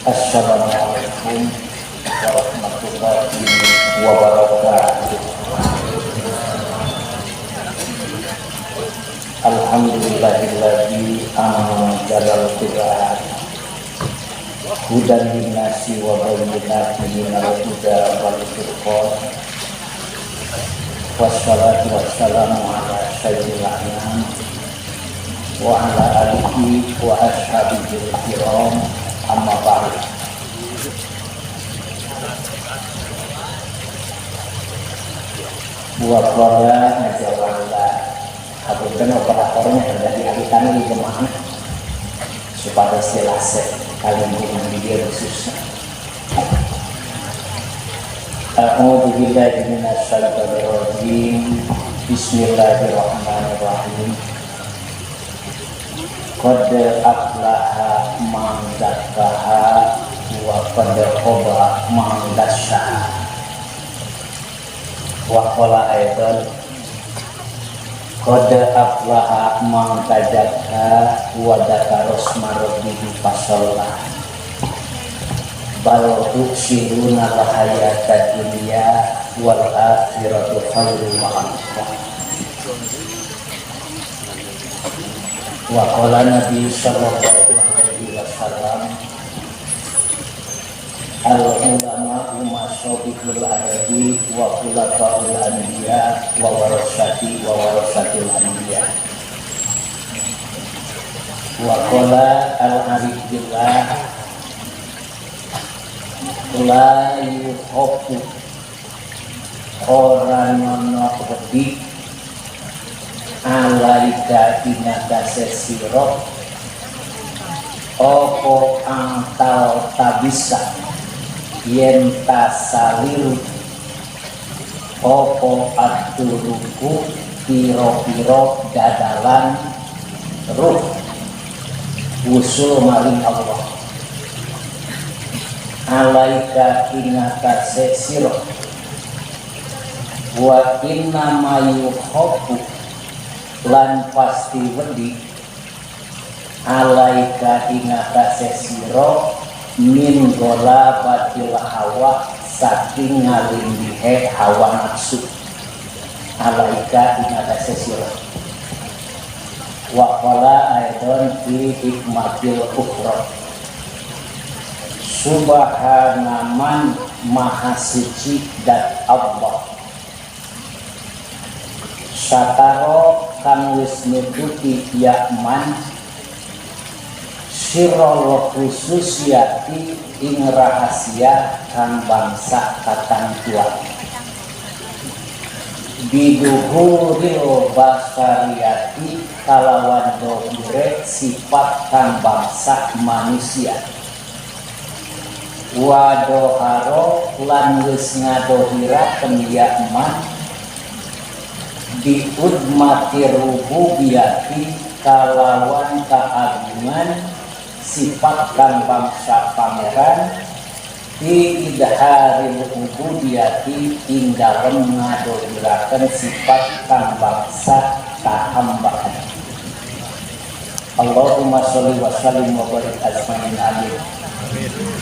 Assalamualaikum warahmatullahi wabarakatuh. Alhamdulillahilladzi anzalal Qur'an hudan linnasi wa bayyinatin minal huda wal furqan. Wassalatu wassalamu ala sayyidil anam wa ala alihi wa ashabihil kiram, amma ba'du. Wa qala najawalla hapunten operatornya hendak dialihkan di jemaah supaya selase kalingkungan di dia khususnya. A'udzu billahi minasyaitonir rajim. Bismillahirrahmanirrahim. Qad aflaha man zakkaha wa qad khaba man dassaha. Wa qala aidan qad aflaha man tazakka wa dzakara asma rabbih fasalla. Bal tu'siruna al-hayata dunya wal akhiratu khairu wa abqa. Wa qala Nabi sallallahu alaihi wasallam al ulama masobihul adabi wa khulafaul anbiya wa warasati wa warasatil anbiya. Wa qala al arif billah la yuhofu ora nono wedi alaika ingatase sira apa angtal tabisa yen tasaliru apa aturuku piro-piro dadalan ruh usul maring Allah alaika ingatase sira wa inna ma yukhaffu lan pasti wedi alaika ingatase sira min golabatil hawa saking ngalindihe hawa nafsu alaika ingatase sira. Wa qala aidan fi hikmatil ukhra subhana man maha suci dat Allah sataro kang wis nutupi yakman sirrul khususiyati ing rahasia kang bangsa katantuan biduhuril basariyati kalawan dohire sifat kang bangsa manusia wadoharo lan wis ngadohiraken yakman diudmati rububiyati kalawan keagungan sifat kang bangsa pangeran di idharil ubudiyati ing dalem ngadohiraken sifat kang bangsa kahambaan. Allahumma sholli wa sallim wa barik ajmain, amin.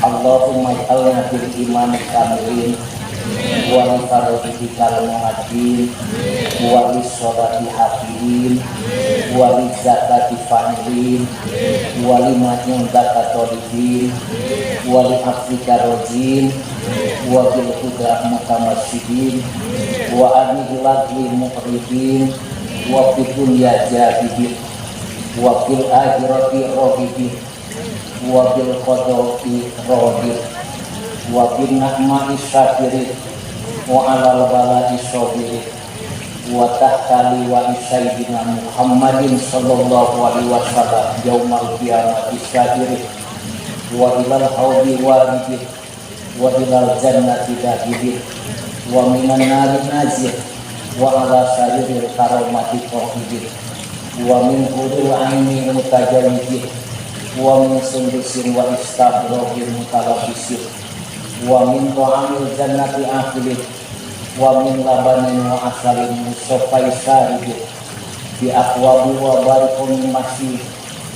Allahumma ij'alna bil imani kamilin wa li fardhikal muhaddin wa li sholati hafidin wa li zakati fa'ilin wa li ma'in zakatolibin wa li afrika rojin wa bil huda mutamassidin wa anil lagwi muqribin wa fid dunya jahidin wa fil akhirati rohibin wa bil qada'i radin wa bin na'ma'i syakirin wa alal bala'i sabirin wa tahta liwa'i sayyidina Muhammadin sallallahu alaihi wasallam yaumal qiyamati syakirin wa ilal haudi waridin wa ilal jannati dahidin wa minan nari nazir wa ala sariril karamati qa'idin wa min huril aini mutajawidin wa min sundusin wa istabrogin mutalabisin wa min ta'amil jannati akilin wa min labanin wa asalin musafai saribin bi aqwabi wa barikum masih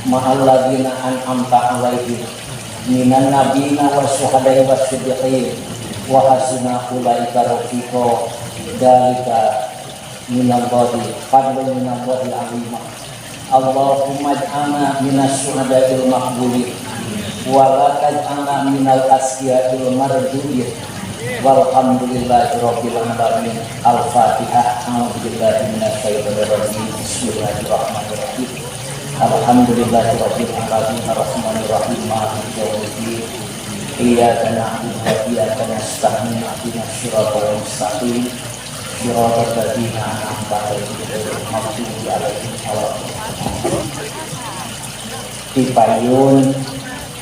ma'alladina an'amta alaihim Minan nabiyina wa syuhada'i wa siddiqin wa hasuna ulaika rafiqa. Dalika minallahi fadlun minallahi azimah. Allahumma ij'alna minas syuhada'il maqbulin wa la taj'alna minal asqiya'il mardudin. Walhamdulillahi rabbil alamin. Al-Fatihah. A'udzubillahi minasyaitonir rajim. Bismillahirrahmanirrahim. Alhamdulillahi rabbil alamin arrahmanir rahim maliki yaumiddin. Iyyaka na'budu wa iyyaka nasta'in ihdinas siratal mustaqim siratal ladzina an'amta 'alaihim ghairil maghdubi 'alaihim waladdallin. Tipayun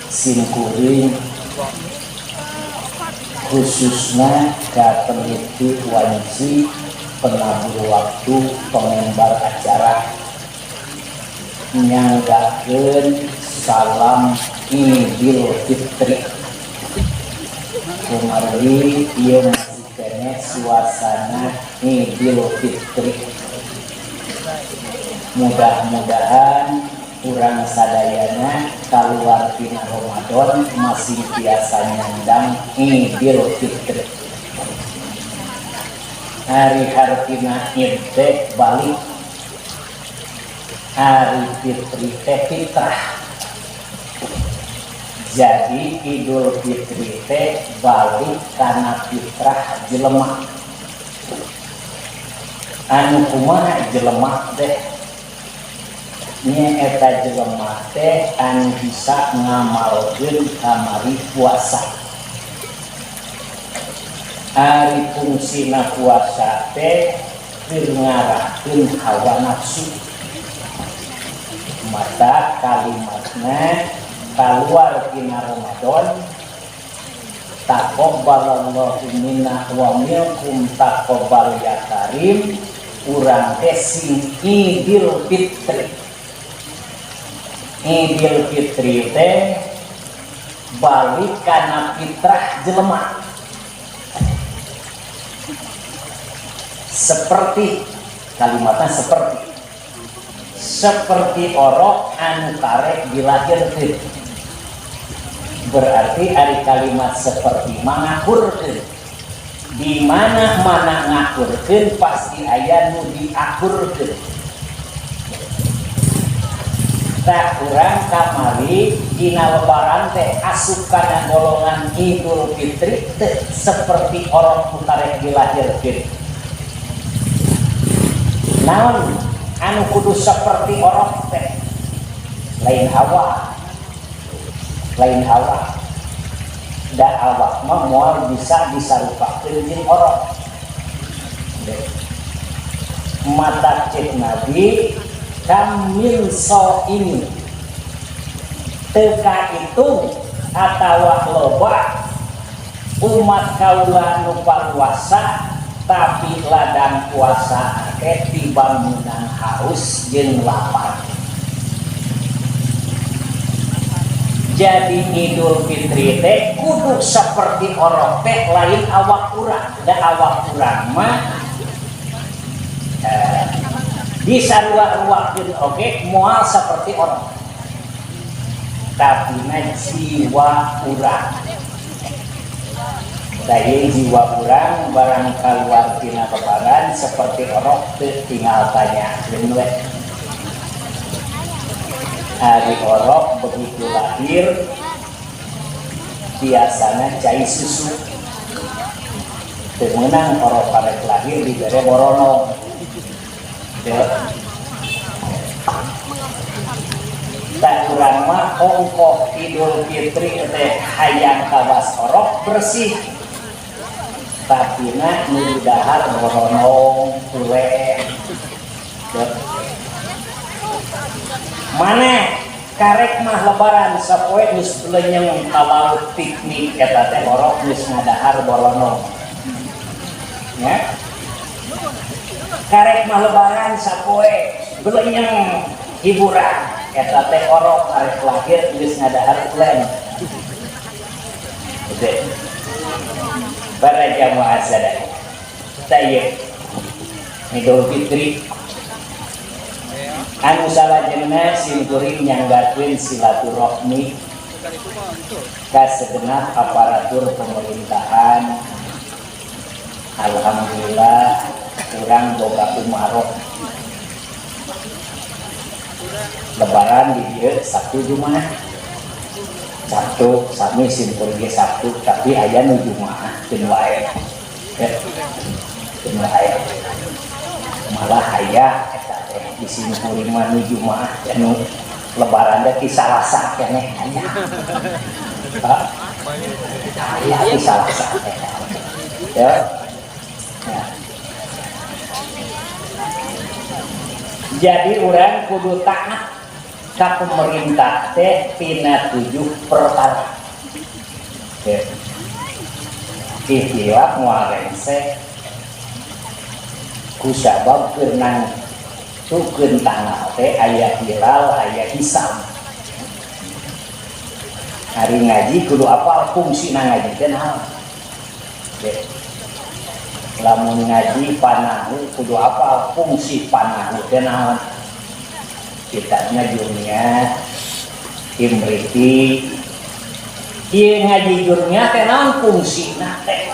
simkuring khususnya ke peneliti wanci penabur waktu pengembar acara nyanggakeun salam Idul Fitri. Kumargi ieu masih keneh suasana Idul Fitri, mudah-mudahan urang sadayana keluar tina Ramadan masih biasa nyandang Idul Fitri. Ari hartina id teh balik, ari fitri teh fitrah. Jadi Idul Fitri teh balik karena fitrah jelema. Anu kumaha jelema teh? Nyaeta jelema teh anu bisa ngamalkeun kamari puasa. Ari fungsina puasa teh keur ngarahkeun hawa nafsu. Mata kalimatna keluar tina Ramadan, taqabbalallahu minna wa minkum taqabbal ya karim. Urang teh sing Idul Fitri. Idul Fitri teh balik kana fitrah jelema, seperti kalimatnya seperti orok anu karek dilahirkeun. Berarti ari kalimat seperti mangakurkeun, di mana mana ngakurkeun pasti aya nu diakurkeun. Tak kurang kamari dina lebaran teh asup kana golongan Idul Fitri teh seperti orok nu karek dilahirkeun. Naon anu kudu seperti orok teh? Lain awak, lain awak. Da awak mah moal bisa disarupakeun jeung orok. Mata cek Nabi, kam min ini teka itu atawa loba umat kaula nu puasa tapi ladang puasa teh tibang meunang haus jeung lapar. Jadi Idul Fitri teh kudu seperti orok teh, lain awak urang. Da awak urang mah bisa ruak-ruakeun oge moal seperti orok, tapi na jiwa urang. Daya jiwa urang barang keluar tina lebaran seperti orok teu, tinggal tanya we. Ari orok begitu lahir biasanya cai susu. Teu meunang orok karek lahir dibere borono. Tak urang mah ongkoh Idul Fitri teh hayang kawas orok bersih, tapi na nu dahar boronong tulen. Mana karek mah lebaran sapoe geus lenyeng ka laut piknik, eta teh orok geus ngadahar boronong ya. Karek mah lebaran sapoe belenyeng hiburan, eta teh orok karek lahir geus ngadahar ulen. Oke. Para jamaah sadaya. Tayyib. Idul Fitri anu salajengna simkuring nyanggakeun silaturahmi. Ka segenap aparatur pemerintahan, alhamdulillah urang boga umaroh. Lebaran di dieu Sabtu Jumat. Sabtu sami simpul ge Sabtu, tapi aya nu Jumaah keun wae. Ya. Keun wae. Malah aya eta teh di simpuling mah nu Jumaah nu Lebaran teh ti Salasa keneh aya. Hah? Aya ti Salasa teh. Ya. Ya. Jadi urang kudu taat ka pemerintah teh tina 7 perkara. Ya. Ikhtilaf moal rengse ku sabab keur nangtukeun tanggal teh aya hilal, aya hisab. Hari ngaji kudu apal fungsina ngaji teh naon. Ya. Lamun ngaji panahu kudu apal fungsi panahu teh naon. Kitabnya Jurumiyah Imriti. Ieu ngaji Jurumiyah teh naon fungsina teh?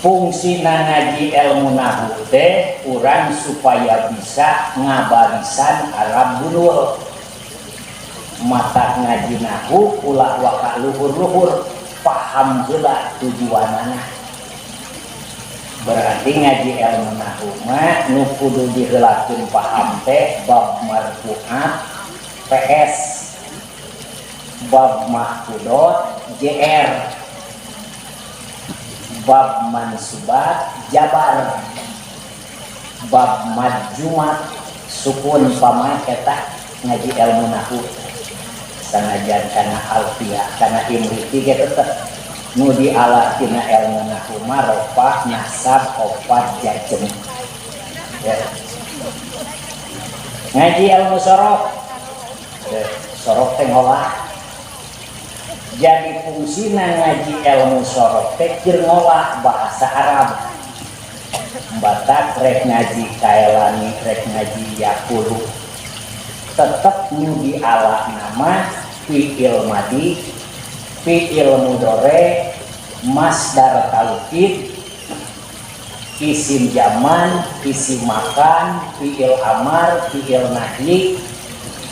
Fungsina ngaji ilmu nahu teh urang supaya bisa ngabarisan Arab bunul. Mata ngaji nahu ulah waka luhur-luhur, paham heula tujuanana. Berarti ngaji ilmu nahu mah nu kudu diheulakeun paham teh bab marfuat PS, bab mahfudot JR, bab mansubat jabar, bab majzumat sukun. Pama eta ngaji ilmu nahu sanajan kana alfiah kana imriti ge tetep nu diala tina ilmu nahu mah rofah, nasab, opat, jajem. Ya. Ngaji ilmu sorof, ya, sorof teh ngolah. Jadi fungsina ngaji ilmu sorof teh keur ngolah bahasa Arab. Batak rek ngaji kaelani, rek ngaji yakulu, tetep nu diala nama fi'il madi, fi'il mudore, masdar taukid, isim zaman, isim makan, fi'il amar, fi'il nahyi,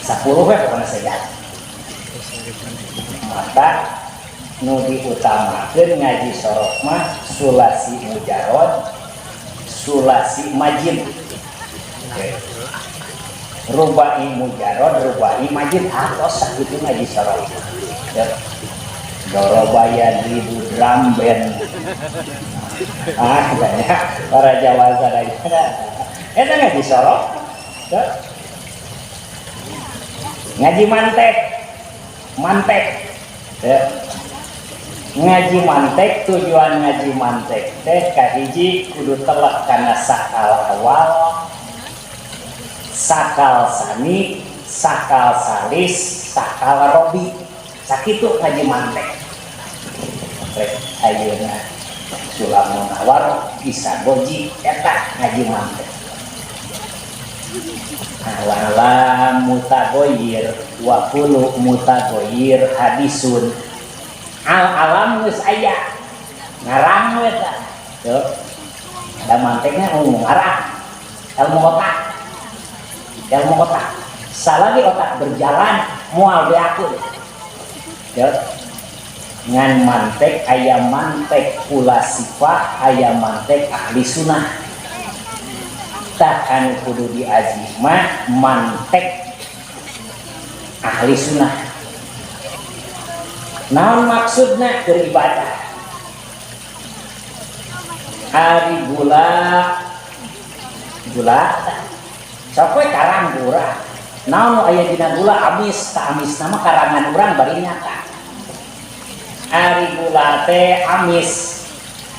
10 we pokoknya saja. Maka nu diutamakeun ngaji sorof mah sulasi mujarod, sulasi majid. Oke. Rubai mujarod, rubai majid, atos sakitu ngaji sorof. Ya. Doroba yadribu drum band. Ah, banyak para Jawa sadaya. Eta ngaji sorof. Ya. Ngaji mantek. Mantek. Ya. Ngaji mantek, tujuan ngaji mantek teh kahiji kudu telek kana sakal awal, sakal sani, sakal salis, sakal robi. Sakitu ngaji mantek. Rek ayeuna sulam munawar bisa goji eta ngaji mantek. Ala mutagoyir wa kullu mutagoyir hadisun. Al alam geus aya ngarang we eta. Tuh. Da manteknya ngarang. Ilmu otak. Ilmu otak. Salagi otak berjalan moal beakeun. Ya. Ngan mantek aya mantek pula sifat, aya mantek ahli sunnah. Tah anu kudu diaji mah mantek ahli sunnah. Naon maksudna keur ibadah? Ari gula, gula sok we karang gula. Naon nu aya dina gula amis, ta amis nama karangan urang bari nyata. Ari gula teh amis.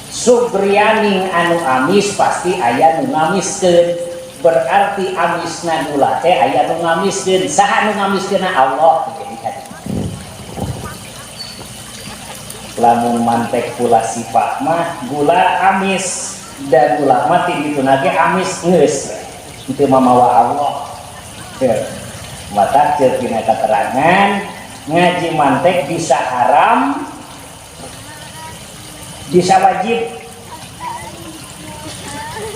Subrianing anu amis pasti aya nu ngamiskeun. Berarti amisna gula teh aya nu ngamiskeun. Saha nu ngamiskeunna? Allah. Jadi hati. Lamun mantek pula sifat mah gula amis dan gula mah ti ditu ge amis geus teu mamawa Allah. Ya. Mata ceuk dina keterangan Ngaji mantek bisa haram, bisa wajib.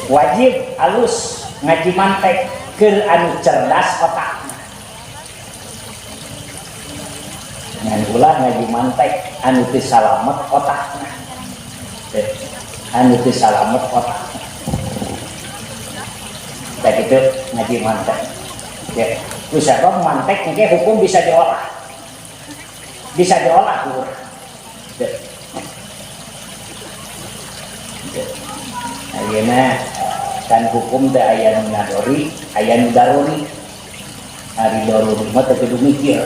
Wajib alus ngaji mantek keur anu cerdas otakna. Ngan ulah ngaji mantek anu teu salamet otakna. Anu teu salamet otakna. Tah kitu ngaji mantek. Ya, kusabab mantek engke hukum bisa diolah. Bisa diolah ku urang. Ya. Ya. Ayeuna kan hukum teh aya nu nadori, aya nu daruri. Ari daruri mah teu kudu mikir.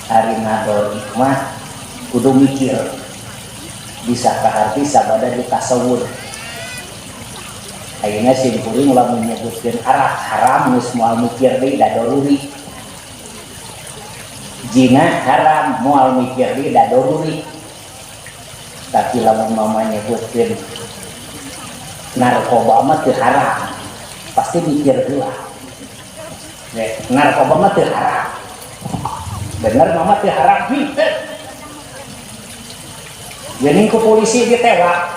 Ari nadori mah kudu mikir. Bisa kaharti sabada ditasawur. Ayeuna sim kuring lamun nyebutkeun arak haram geus moal mikir deui da daruri. Zina haram moal mikir deui da daruri. Tapi lamun mama nyebutkeun narkoba mah teu haram, pasti mikir heula. Ya, narkoba mah teu haram. Bener mama teu haram henteu. Geuning ku polisi ditewak.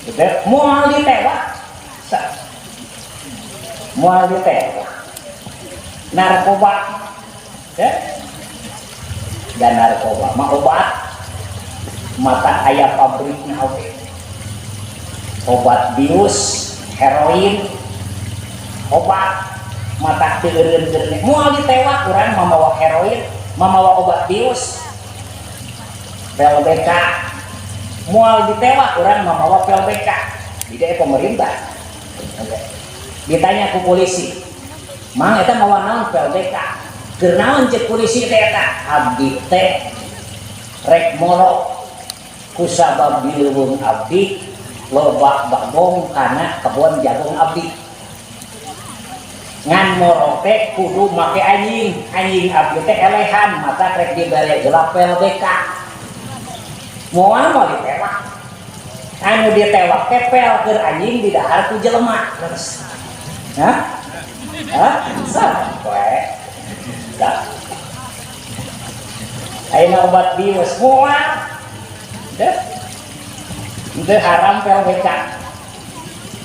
Gitu, moal ditewak. Moal ditewak. Narkoba. Ya. Dan narkoba mah obat. Mata aya pabrikna oge. Obat bius, heroin, obat mata teu eureun-eureun. Moal ditewak urang mamawa heroin, mamawa obat bius. Pil BK. Moal ditewak urang mamawa pil BK. Di daerah pemerintah. Oke. Ditanya ku polisi, "Mang eta mawa naon pil BK?" Keur naon cek polisi teh eta? Abdi teh rek moro kusabab di leuweung abdi loba bagong kana kebon jagung abdi. Ngan moro teh kudu make anjing, anjing abdi teh elehan mata rek dibere heula pil BK. Moal moal ditewak. Anu ditewak teh pel keur anjing didahar ku jelema. Terus. Hah? Hah? Sampai. Dah. Ayeuna obat bius moal. Deh. Itu haram pil BK.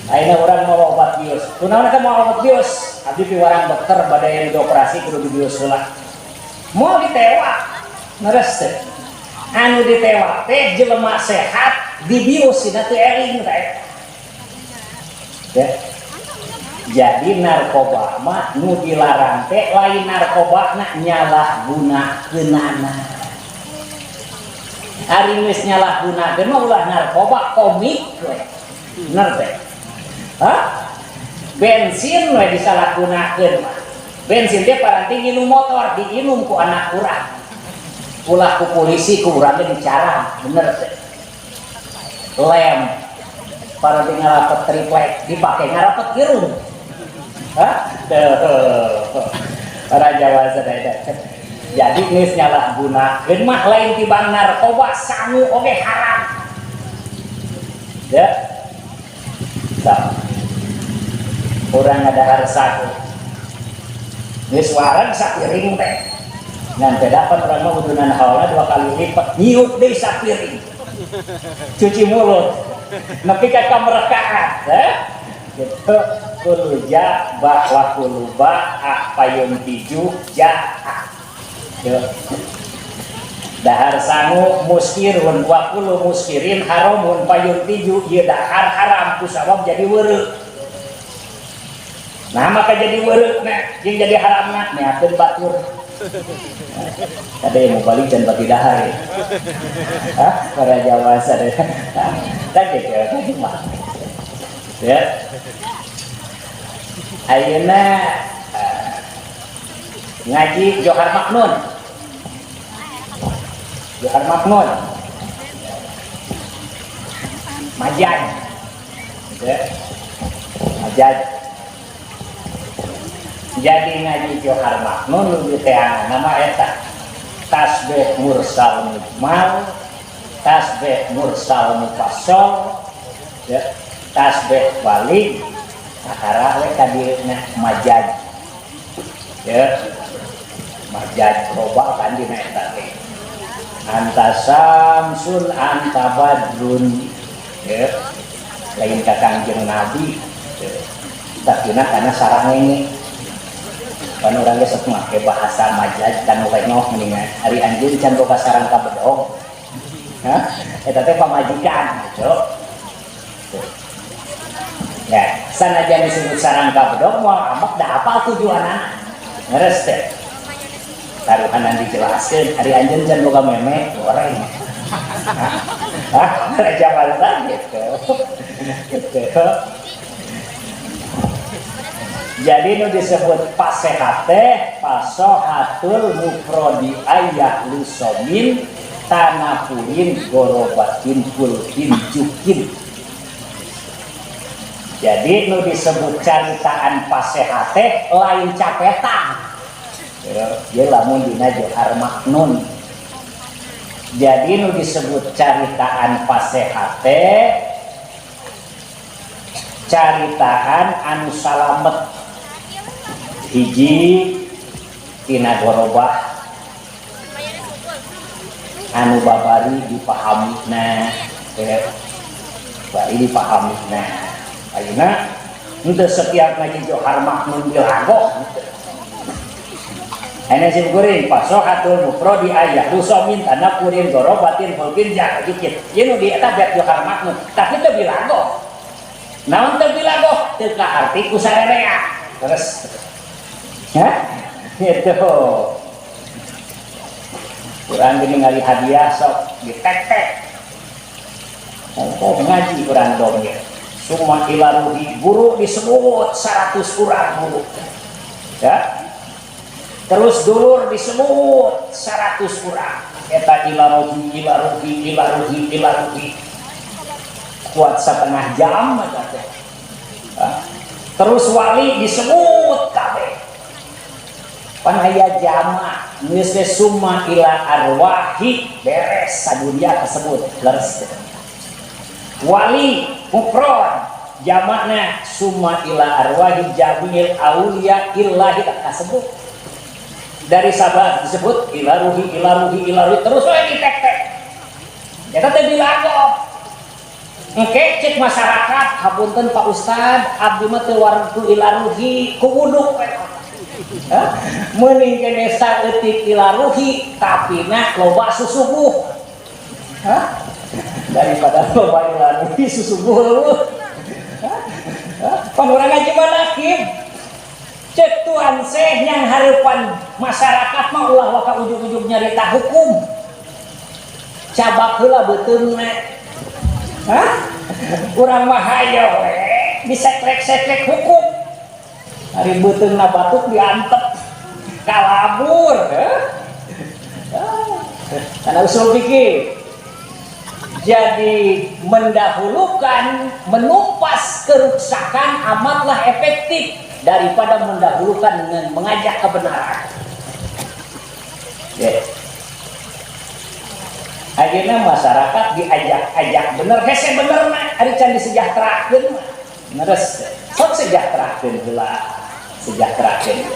Ayeuna urang mau obat bius. Kunaon eta mau obat bius? Abdi piwarang dokter bade yang dioperasi kudu dibius heula. Moal ditewak. Leres teh. Anu ditewak teh jelema sehat dibius dina teu eling teh. Ya. Jadi narkoba mah nu dilarang teh lain narkoba na nyalah gunakeunana. Ari geus nyalah gunakeun mah ulah narkoba komik we. Bener teh. Hah? Bensin we disalahgunakeun mah. Bensin teh paranti nginum motor diinum ku anak urang. Ulah ku polisi ku urang ge dicarang, bener teh. Lem paranti ngarapet triplek dipake ngarapet irung. Hah? Tuh. Orang Jawa sadaya. Jadi geus nyalahgunakeun mah lain tibang narkoba sangu oge haram. Ya. Tah. Urang ngadahar saku. Geus wareg sapiring teh. Ngan teh dapat urang mah kudunan haolna 2 kali lipat nyiuk deui sapiring. Cuci mulut. Nepi ka kamerekaan, eh? Gitu. Kulu ja ba wa kulu ba a payung tiju ja a. Gitu. Dahar sangu muskirun wa kullu muskirin haramun payung tiju ieu dahar haram kusabab jadi weureu. Nah maka jadi weureu na jeung jadi haramna neakeun batur. Ada yang mau balik dan bagi dahar ya. Hah? Para Jawa sadaya. Tah gitu mah. Ya. Ayeuna ngaji Johar Maknun. Johar Maknun. Majaz. Ya. Majaz. Jadi ngaji Johar Maknun nu diteangan nama eta tasbih mursal mujmal, tasbih mursal mufassal, ya, tasbih balik kakara we ka dieuna majaz. Ya. Majaz loba kan dina eta teh. Anta samsun anta badrun. Ya. Lain ka Kangjeng Nabi. Ya. Tapi na kana sarangenge. Pan urang ge sok make bahasa majaz kan lengoh mendingan. Ari anjeun can boga sarang ka bedog. Hah? Eta teh pamajikan gitu. Ya, sanajan disebut sarang ka bedog moal ambek da apa tujuanana. Ngeres teh. Taruhanan dijelaskeun, ari anjeun can boga meme goreng. Hah? Raja mana gitu. Gitu. Jadi nu disebut pasehat teh pasohatul mufrodi ayah lusomin tanafurin gorobatin kulkin jukin. Jadi nu disebut caritaan pasehat teh lain capetan. Ya, lamun dina Johar Maknun. Jadi nu disebut caritaan pasehat teh caritaan anu salamet hiji tina gorobah anu babari dipahami, nah bari dipahami. Nah, ayeuna henteu setiap ngaji Johar Maknun dilagoh. Ayeuna sim kuring pasohatul mufradi ayah lusomin tanakurin gorobatin hulkin jak dikit. Ieu nu di eta bet Johar Maknun, tapi teu dilagoh. Naon teu dilagoh? Teu kaarti ku sarerea. Terus. Hah? Itu. Kurang gini ngali hadiah sok ditek-tek. Oh, ngaji kurang dong ya. Summa ilaruhi guru disebut 100 urang guru. Ya. Terus dulur disebut 100 urang. Eta ilaruhi ilaruhi ilaruhi ilaruhi. Kuat setengah jam eta teh. Terus wali disebut kabeh. Pan aya jama geus teh summa ila arwahi beres sadunia tersebut leres. Wali mufrad jamakna summa ila arwahi jami'il auliya illahi kasebut. Dari sahabat disebut ila ruhi ila ruhi ila ruhi terus we ditek-tek. Eta teh dilagok. Engke cek masyarakat hapunten Pak Ustad abdi mah teu wareg ila ruhi ku wuduk we. Hah? Meuning kene saeutik ila ruhi tapi na loba susubuh. Hah? Daripada loba ila ruhi susubuh leuweuh. Hah? Pan urang ngaji manakib. Cek tuan seh yang hareupan masyarakat mah ulah waka ujug-ujug nyarita hukum. Cabak heula beuteungna. Hah? Urang mah hayo we diseklek-seklek hukum. Ari beuteungna batuk diantep kalabur. Karena usul fikih. Jadi mendahulukan menumpas kerusakan amatlah efektif daripada mendahulukan dengan mengajak kebenaran. Ya. Akhirnya masyarakat diajak-ajak bener, hese bener mah, ari can disejahterakeun mah. Ngeres, sok sejahterakeun heula, sejahterakeun.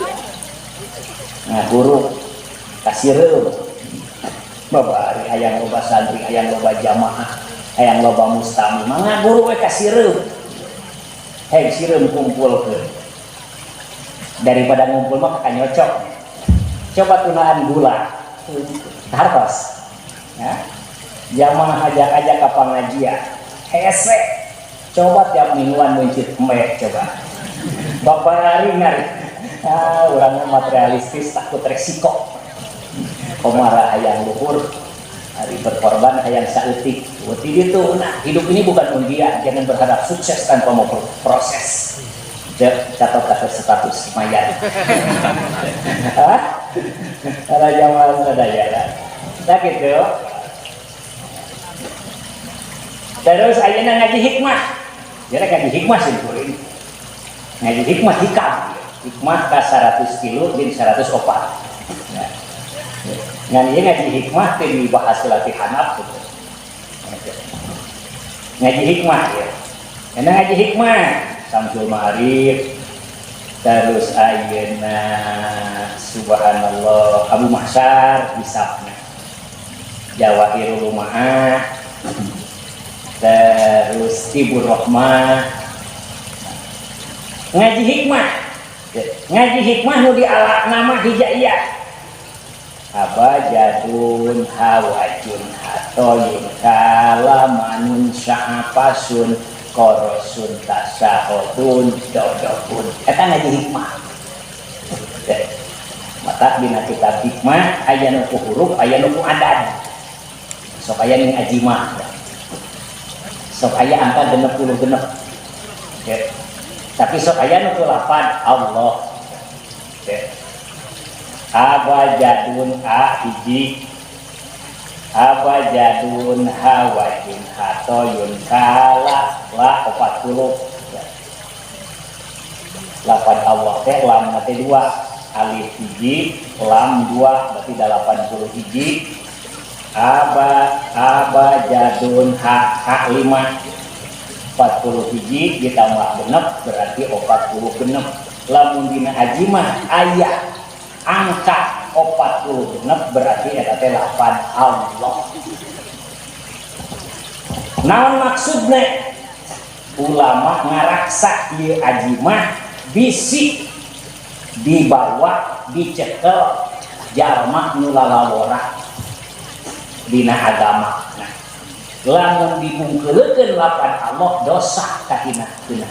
Nah, guru kasireum. Babari hayang loba santri, hayang loba jamaah, hayang loba mustami, mangga guru we kasireum. Hei sireum kumpulkeun. Daripada ngumpul mah kakanyocok. Coba tunaan gula. Hartos. Ya. Jamaah ajak-ajak ke pengajian. Hese. Coba tiap mingguan mencit meh coba. Bapak hari ngari. Ah, orangnya materialistis takut resiko. Komara hayang luhur, hari berkorban hayang saeutik. Uti itu, nah hidup ini bukan undian, jangan berharap sukses tanpa mau proses. Catat catat status mayat. Hah? Ada zaman sadaya. Nah gitu. Terus ayeuna ngaji hikmah. Jadi ngaji hikmah sih kuring. Ngaji hikmah hikam. Hikmah ka 100 kilo jadi 104. Ya. Ngan ieu ngaji hikmah teh dibahas latihan hanap gitu. Ngaji hikmah ya. Karena ngaji hikmah Samsul Ma'arif Terus ayeuna subhanallah Abu Mahsar hisabna. Jawahirul Lumaah. Terus Tibur Rahmah. Ngaji hikmah. Ngaji hikmah nu di ala nama hijaiyah. Abajadun hawajun hatoyun kalamanun sa'apasun korosun tasahotun dodobun. Eta ngaji hikmah. Mata dina kitab hikmah aya nu ku huruf, aya nu ku adad. Sok aya ning ajimah. Sok aya angka 66. Ya. Tapi sok aya nu ku lapan Allah. Ya. Abajadun a hiji, abajadun hawajun hatoyun kala la 40. Lapan Allah teh lam teh 2, alif hiji, lam 2 berarti 80 hiji. Aba abajadun ha ha 5, 40 hiji ditambah genep berarti 40 genep. Lamun dina ajimah aya angka 40 genep berarti eta teh lapan Allah. Naon maksudna? Ulama ngaraksa ieu ajimah bisi dibawa dicekel jalma nu lalawora dina agama. Nah, lamun dibungkeulekeun lapan Allah dosa kahina-hina.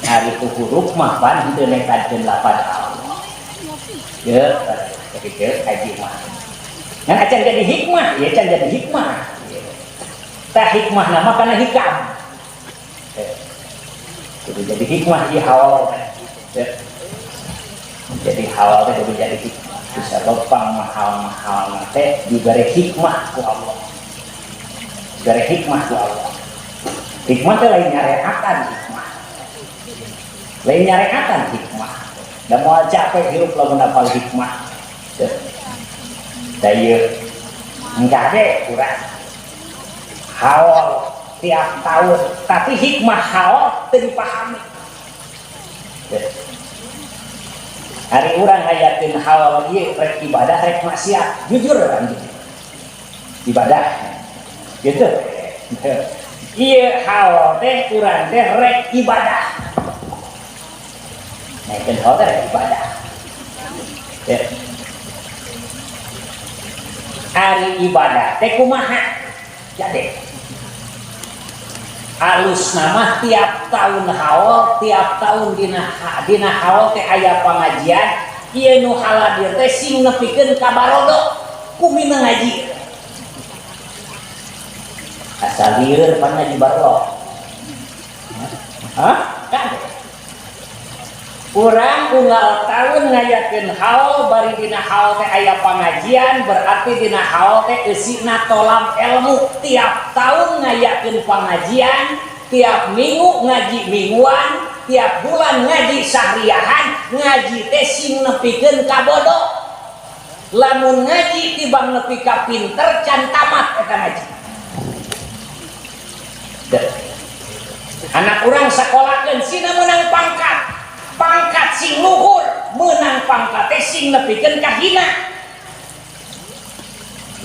Ari ku huruf mah pan henteu nekadkeun lapan Allah. Ya, tapi ke haji mah. Ngan acan jadi hikmah, ya can jadi hikmah. Tah hikmah nama kana hikam. Kudu jadi hikmah ieu haul. Ya. Jadi haul teh kudu jadi hikmah. Bisa lopang mahal-mahal teh diberi hikmah ku Allah. Diberi hikmah ku Allah. Hikmah teh lain nyareatan hikmah. Lain nyareatan hikmah. Da moal capek hirup lamun hafal hikmah. Da ieu engkade urang haul tiap tahun, tapi hikmah haul teu dipahami. Hari urang ngayakeun haul ieu rek ibadah rek maksiat, jujur urang gitu. Ibadah. Gitu. Ieu haul teh urang teh rek ibadah. Naikeun haul teh rek ibadah. Ya. Ari ibadah teh kumaha? Jadi alus nama tiap tahun haul, tiap tahun dina haul teh aya pengajian, ieu nu haladir teh sing nepikeun ka barodo kumina ngaji. Asal lieur pan ngaji barodo. Hah? Kan? Urang unggal tahun ngayakeun haul, bari dina haul teh aya pengajian, berarti dina haul teh eusina tolam ilmu. Tiap tahun ngayakeun pengajian, tiap minggu ngaji mingguan, tiap bulan ngaji sahriahan, ngaji teh sing nepikeun ka bodo. Lamun ngaji tibang nepi ka pinter can tamat eta ngaji. Anak urang sakolahkeun sina meunang pangkat. Pangkat sing luhur, meunang pangkat teh sing nepikeun ka hina.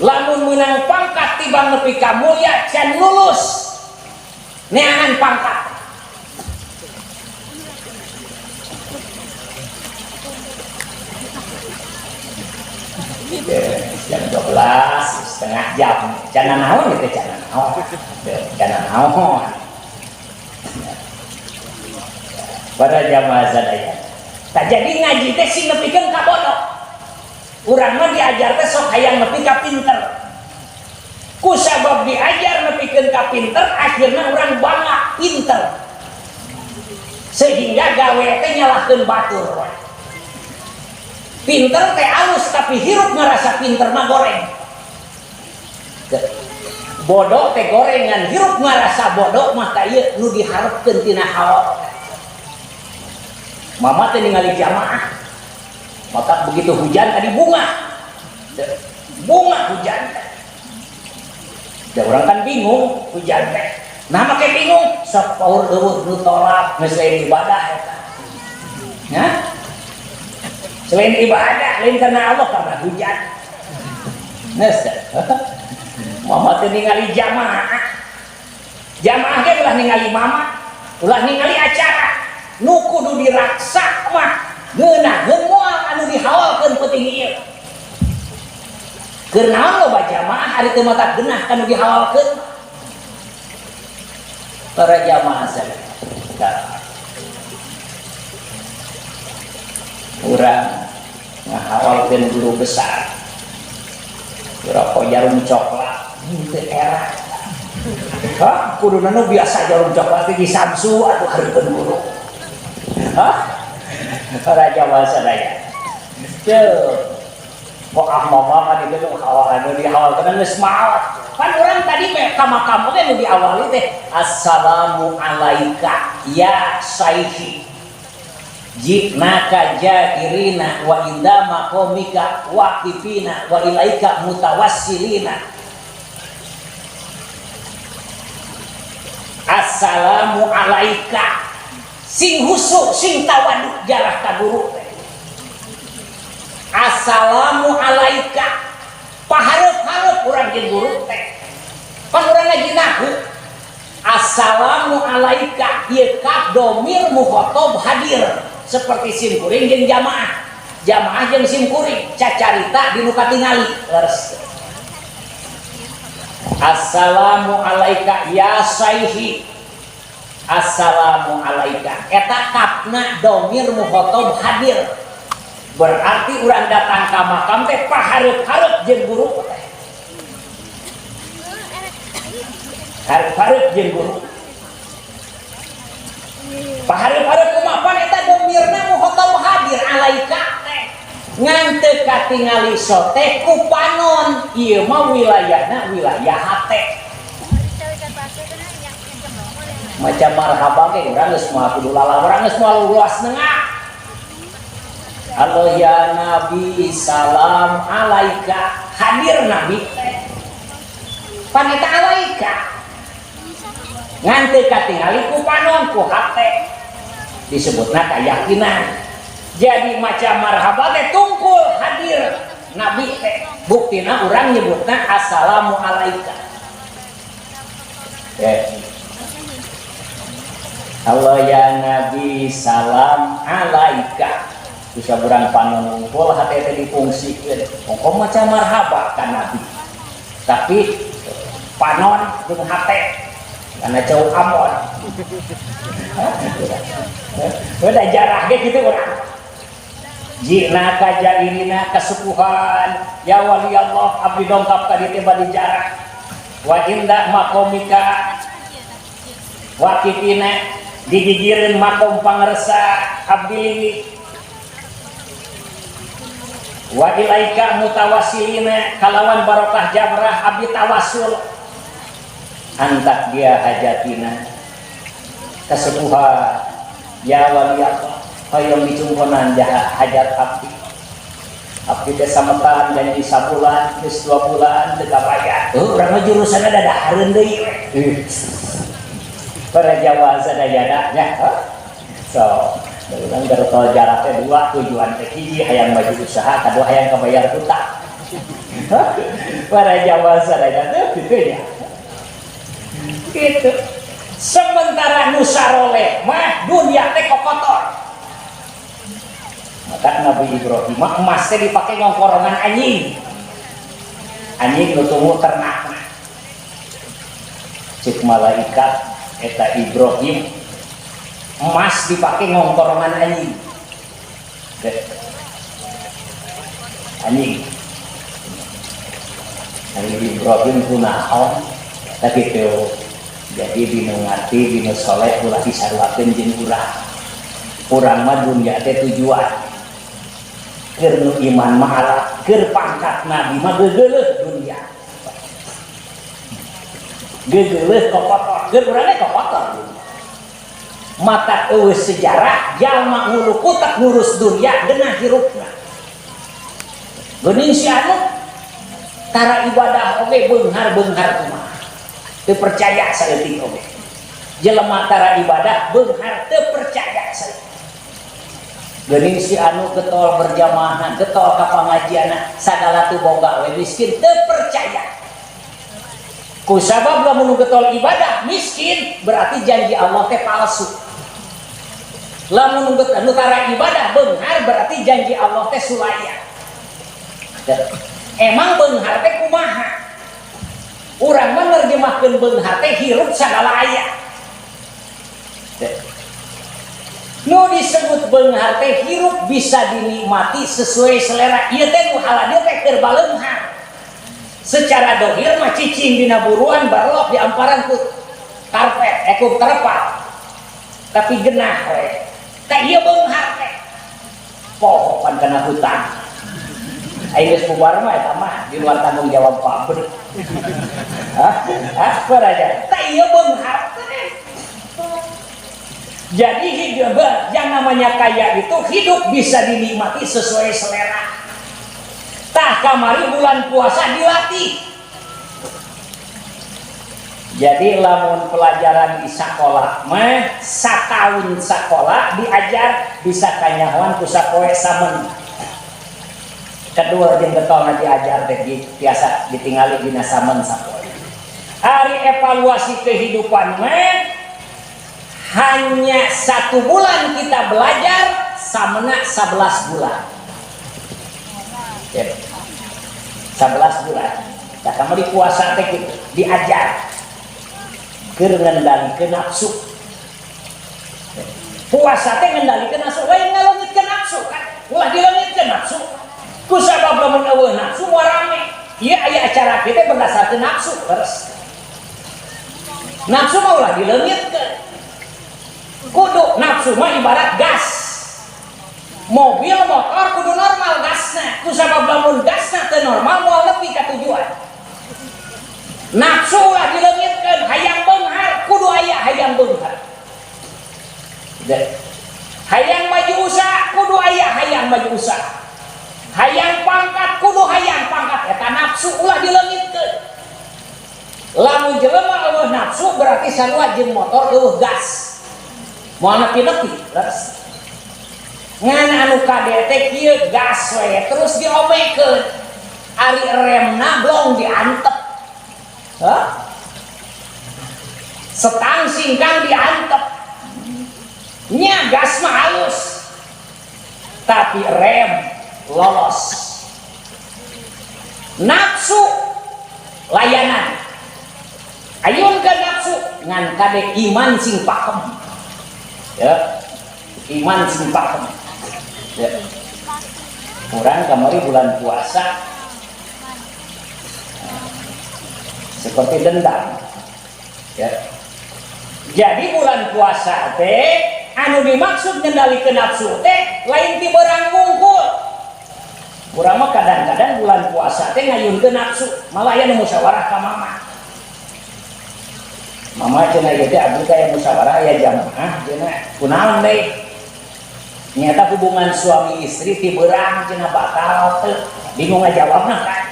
Lamun meunang pangkat tibang nepi ka mulya can lulus neangan pangkat. Jam 12 setengah jam. Can naon itu can naon. Can naon. Pada jamaah sadaya. Tak jadi ngaji teh sing nepikeun ka bodoh. Urang mah diajar teh sok hayang nepi ka pinter. Ku sabab diajar nepikeun ka pinter, akhirna urang bangga pinter. Sehingga gawe teh nyalahkeun batur. Pinter teh alus tapi hirup ngerasa pinter mah goreng. Bodoh teh gorengan, hirup ngerasa bodoh mah tah ieu nu diharepkeun tina hawa. Mama teh ningali jamaah. Maka begitu hujan tadi bunga. Bunga hujan teh. Ya orang kan bingung hujan teh. Nah make bingung sok paur eueuh nu tolak geus lain ibadah eta. Ya? Selain ibadah, lain karena Allah karena hujan. Geus. Mama teh ningali jamaah. Jamaah ge ulah ningali mama, ulah ningali acara. Nu kudu diraksa mah ngeunaheun moal anu dihawalkeun peuting ieu. Keur naon loba jamaah ari teu mata genah kanu dihawalkeun. Para jamaah sadaya. Urang ngahawalkeun guru besar. Rokok jarum coklat teu era. Hah, kuduna nu biasa jarum coklat teh di Samsu atuh hareupeun guru. Hah? Para jamaah sadaya. Teu kok ah mama kan itu nu hawalan nu dihawalkeun geus maot. Kan urang tadi ka makam oge nu diawali teh assalamu alaika ya saiki. Jiknaka jairina wa inda maqamika waqifina wa ilaika mutawassilina. Assalamu alaika sing husuk sing tawaduk jarah ka guru teh. Assalamu alaika pahareup-hareup urang jeung guru teh. Pan urang ngaji nahu. Assalamu alaika ieu kaf domir mukhatab hadir seperti simkuring jeung jamaah. Jamaah jeung simkuring cacarita di nu katingali leres. Assalamu alaika ya saihi. Assalamu alaika eta kafna domir mukhatab hadir. Berarti urang datang ka makam teh pahareup-hareup jeung guru teh. Hareup-hareup jeung guru. Pahareup-hareup kumaha pan eta domirna mukhatab hadir alaika teh. Ngan teu katingali sote ku panon ieu mah wilayahna wilayah hate. Macam marhaba ge urang geus moal kudu lalah urang geus moal luas nengah. Allah ya Nabi salam alaika hadir Nabi teh. Pan eta alaika. Ngan teu katingali ku panon ku hate. Disebutna kayakinan. Jadi macam marhaba teh tungkul hadir Nabi teh. Buktina urang nyebutna assalamu alaika. Allah ya Nabi salam alaika. Bisa urang panon ngumpul hate teh difungsikeun. Ongko macam marhaba ka Nabi. Tapi panon jeung hate karena jauh amon. Udah jarah ge kitu urang. Jina kajairina kasukuhan ya wali Allah abdi dongkap ka dieu teh bade jarah. Wa inda maqamika waqifina digigireun makom pangersa abdi limi. Wa ilaika mutawassilina kalawan barokah jamrah abdi tawasul antak dia hajatina kesepuhan ya wali Allah hoyong dicungkonan hajat abdi abdi teh sametan janji sabulan geus 2 bulan teu kabayar urang mah jurusanna dadahareun deui we para Jawa sadayana nya so urang gartol jarak teh 2 tujuan teh hiji hayang maju usaha kadua hayang kabayar hutang para Jawa sadayana teh kitu nya gitu. Sementara nu saroleh mah dunia teh kokotor. Maka Nabi Ibrahim mah emas teh dipake ngongkorongan anjing. Anjing nu tunggu ternakna. Cek malaikat eta Ibrahim emas dipake ngongkorongan anjing. Anjing. Nabi Ibrahim kunaon eta kitu. Jadi dinu ngarti dinu soleh ulah disaruakeun jeung urang. Urang mah dunia teh tujuan. Keur nu iman mah alat, keur pangkat nabi mah gegeuleuh dunia. Gegeuleuh kokotor, keur urang teh kokotor. Mata eueuh sejarah jalma ngulukutak ngurus dunia genah hirupna. Geuning si anu tara ibadah oge beunghar-beunghar kumaha. Teu percaya saeutik oge. Jelema tara ibadah beunghar teu percaya saeutik. Geuning si anu getol berjamaah, getol ka pangajianna, sagala teu boga we miskin teu percaya. Kusabab lamun getol ibadah miskin berarti janji Allah teh palsu. Lamun nu tara ibadah beunghar berarti janji Allah teh sulaya. Emang beunghar teh kumaha? Urang mah nerjemahkeun beunghar teh hirup sagala aya. Nu disebut beunghar teh hirup bisa dinikmati sesuai selera. Ieu teh nu haladieu teh keur baleunghar. Secara dohir mah cicing dina buruan barlok di amparan ku karpet, ku terpal. Tapi genah we. Tah ieu beunghar teh. Poho pan kana hutang. Aing geus bubar mah eta mah di luar tanggung jawab pabrik. Hah? Hah? Baraja. Tah ieu beunghar teh. Jadi hidup yang namanya kaya itu hidup bisa dinikmati sesuai selera. Tah kamari bulan puasa dilatih. Jadi lamun pelajaran di sekolah mah satahun sekolah diajar bisa kanyahoan ku sapoe samen. Kedua jeung getolna diajar teh biasa ditingali dina samen sapoe. Ari evaluasi kehidupan mah hanya 1 bulan kita belajar samena 11 bulan. Ya. 11 bulan. Nah, kamu di puasa teh gitu, diajar keur ngendalikeun nafsu. Puasa teh ngendalikeun nafsu, lain ngaleungitkeun nafsu kan. Ulah dileungitkeun nafsu. Ku sabab lamun eueuh nafsu moal rame. Ieu aya acara kita berdasarkeun nafsu terus. Nafsu mah ulah dileungitkeun. Kudu nafsu mah ibarat gas. Mobil motor kudu normal gasna. Ku sabab lamun gasna teu normal moal nepi ka tujuan. Nafsu ulah dileungitkeun, hayang beunghar kudu aya hayang beunghar. Hayang maju usaha kudu aya hayang maju usaha. Hayang pangkat kudu hayang pangkat, eta nafsu ulah dileungitkeun. Lamun jelema eueuh nafsu berarti sarua jeung motor eueuh gas. Moal nepi-nepi, leres. Ngan anu kade teh kieu gas we terus diomekeun. Ari remna blong diantep. Hah? Setang singkang diantep. Nya gas mah halus. Tapi rem lolos. Nafsu layanan. Ayun ke nafsu ngan kade iman sing pakem. Ya. Iman sing pakem. Ya. Kurang kamari bulan puasa seperti dendam. Ya. Jadi bulan puasa teh anu dimaksud ngendalikeun nafsu teh lain ti beurang wungkul. Urang mah kadang-kadang bulan puasa teh ngayunkeun nafsu, malah aya nu musyawarah ka mama. Mama cenah ieu teh abdi teh musyawarah aya jamaah cenah kunaon deui? Nyata hubungan suami istri ti beurang cenah batal teu, bingung ngajawabna kan.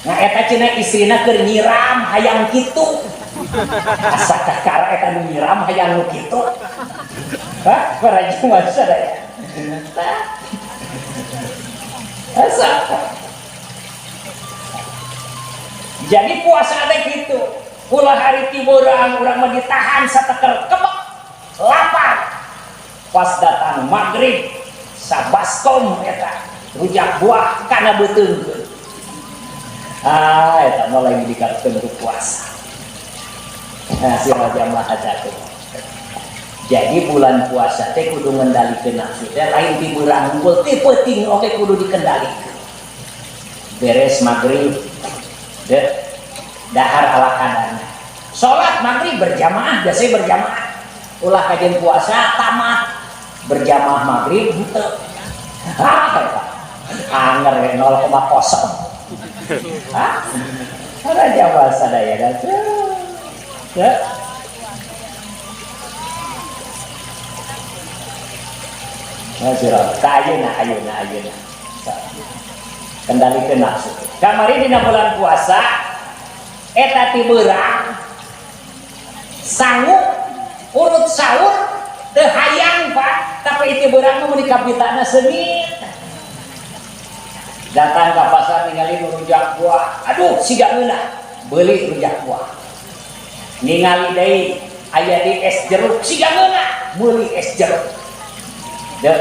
Nah eta cenah istrina keur nyiram hayang kitu. Asa kakara eta nu nyiram hayang nu kitu. Hah? Paraji masa daya. Asa. Jadi puasa teh kitu. Ulah hari ti beurang urang mah ditahan sateker kebek lapar. Pas datang maghrib sabaskom eta rujak buah kana beuteung. Ah, eta mah lagi dikatakan untuk puasa. Nah, si raja mah jatuh. Jadi bulan puasa teh kudu ngendalikeun nafsu teh lain ti beurang unggul ti peuting oge kudu dikendalikeun. Beres maghrib deh dahar ala kadarna. Salat maghrib berjamaah biasanya berjamaah. Ulah kajian puasa tamat berjamaah maghrib henteu. Ah, eta. Anger we 0,0. Hah? Raja bahasa daya dah. Ya. Nah, ayeuna ayeuna ayeuna. Kendalikeun nafsu. Kamari dina bulan puasa Eta ti beurang sangu urut sahur teu hayang, Pak, tapi itu beurang mah mun dikapitana seungit. Datang ke pasar ningali rujak buah, aduh, siga ngeunah, beuli rujak buah. Ningali deui aya di es jeruk, siga ngeunah, meuli es jeruk. Dek,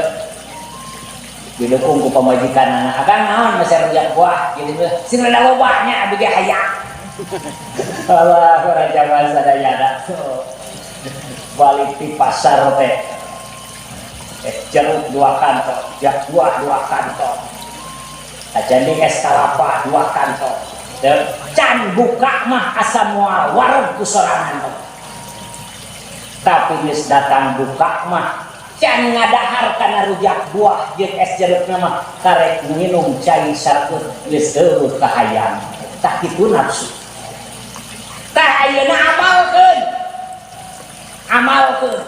didukung ku pamajikan anak, "Akang naon meser rujak buah?" Gitu, sing rada loba nya, abi ge hayang. Allah, raja sadayana. Balik di pasar teh es jeruk dua kantong, jak buah dua kantong, jadi es kelapa dua kantong. Dan can buka mah asa moal wareg ku sorangan teh. Tapi geus datang buka mah can ngadahar kana rujak buah jeung es jeruk mah karek nginum cai sarkut geus eueuh kahayang. Tah, kitu nafsu. Tah, ayeuna amalkeun. Amalkeun.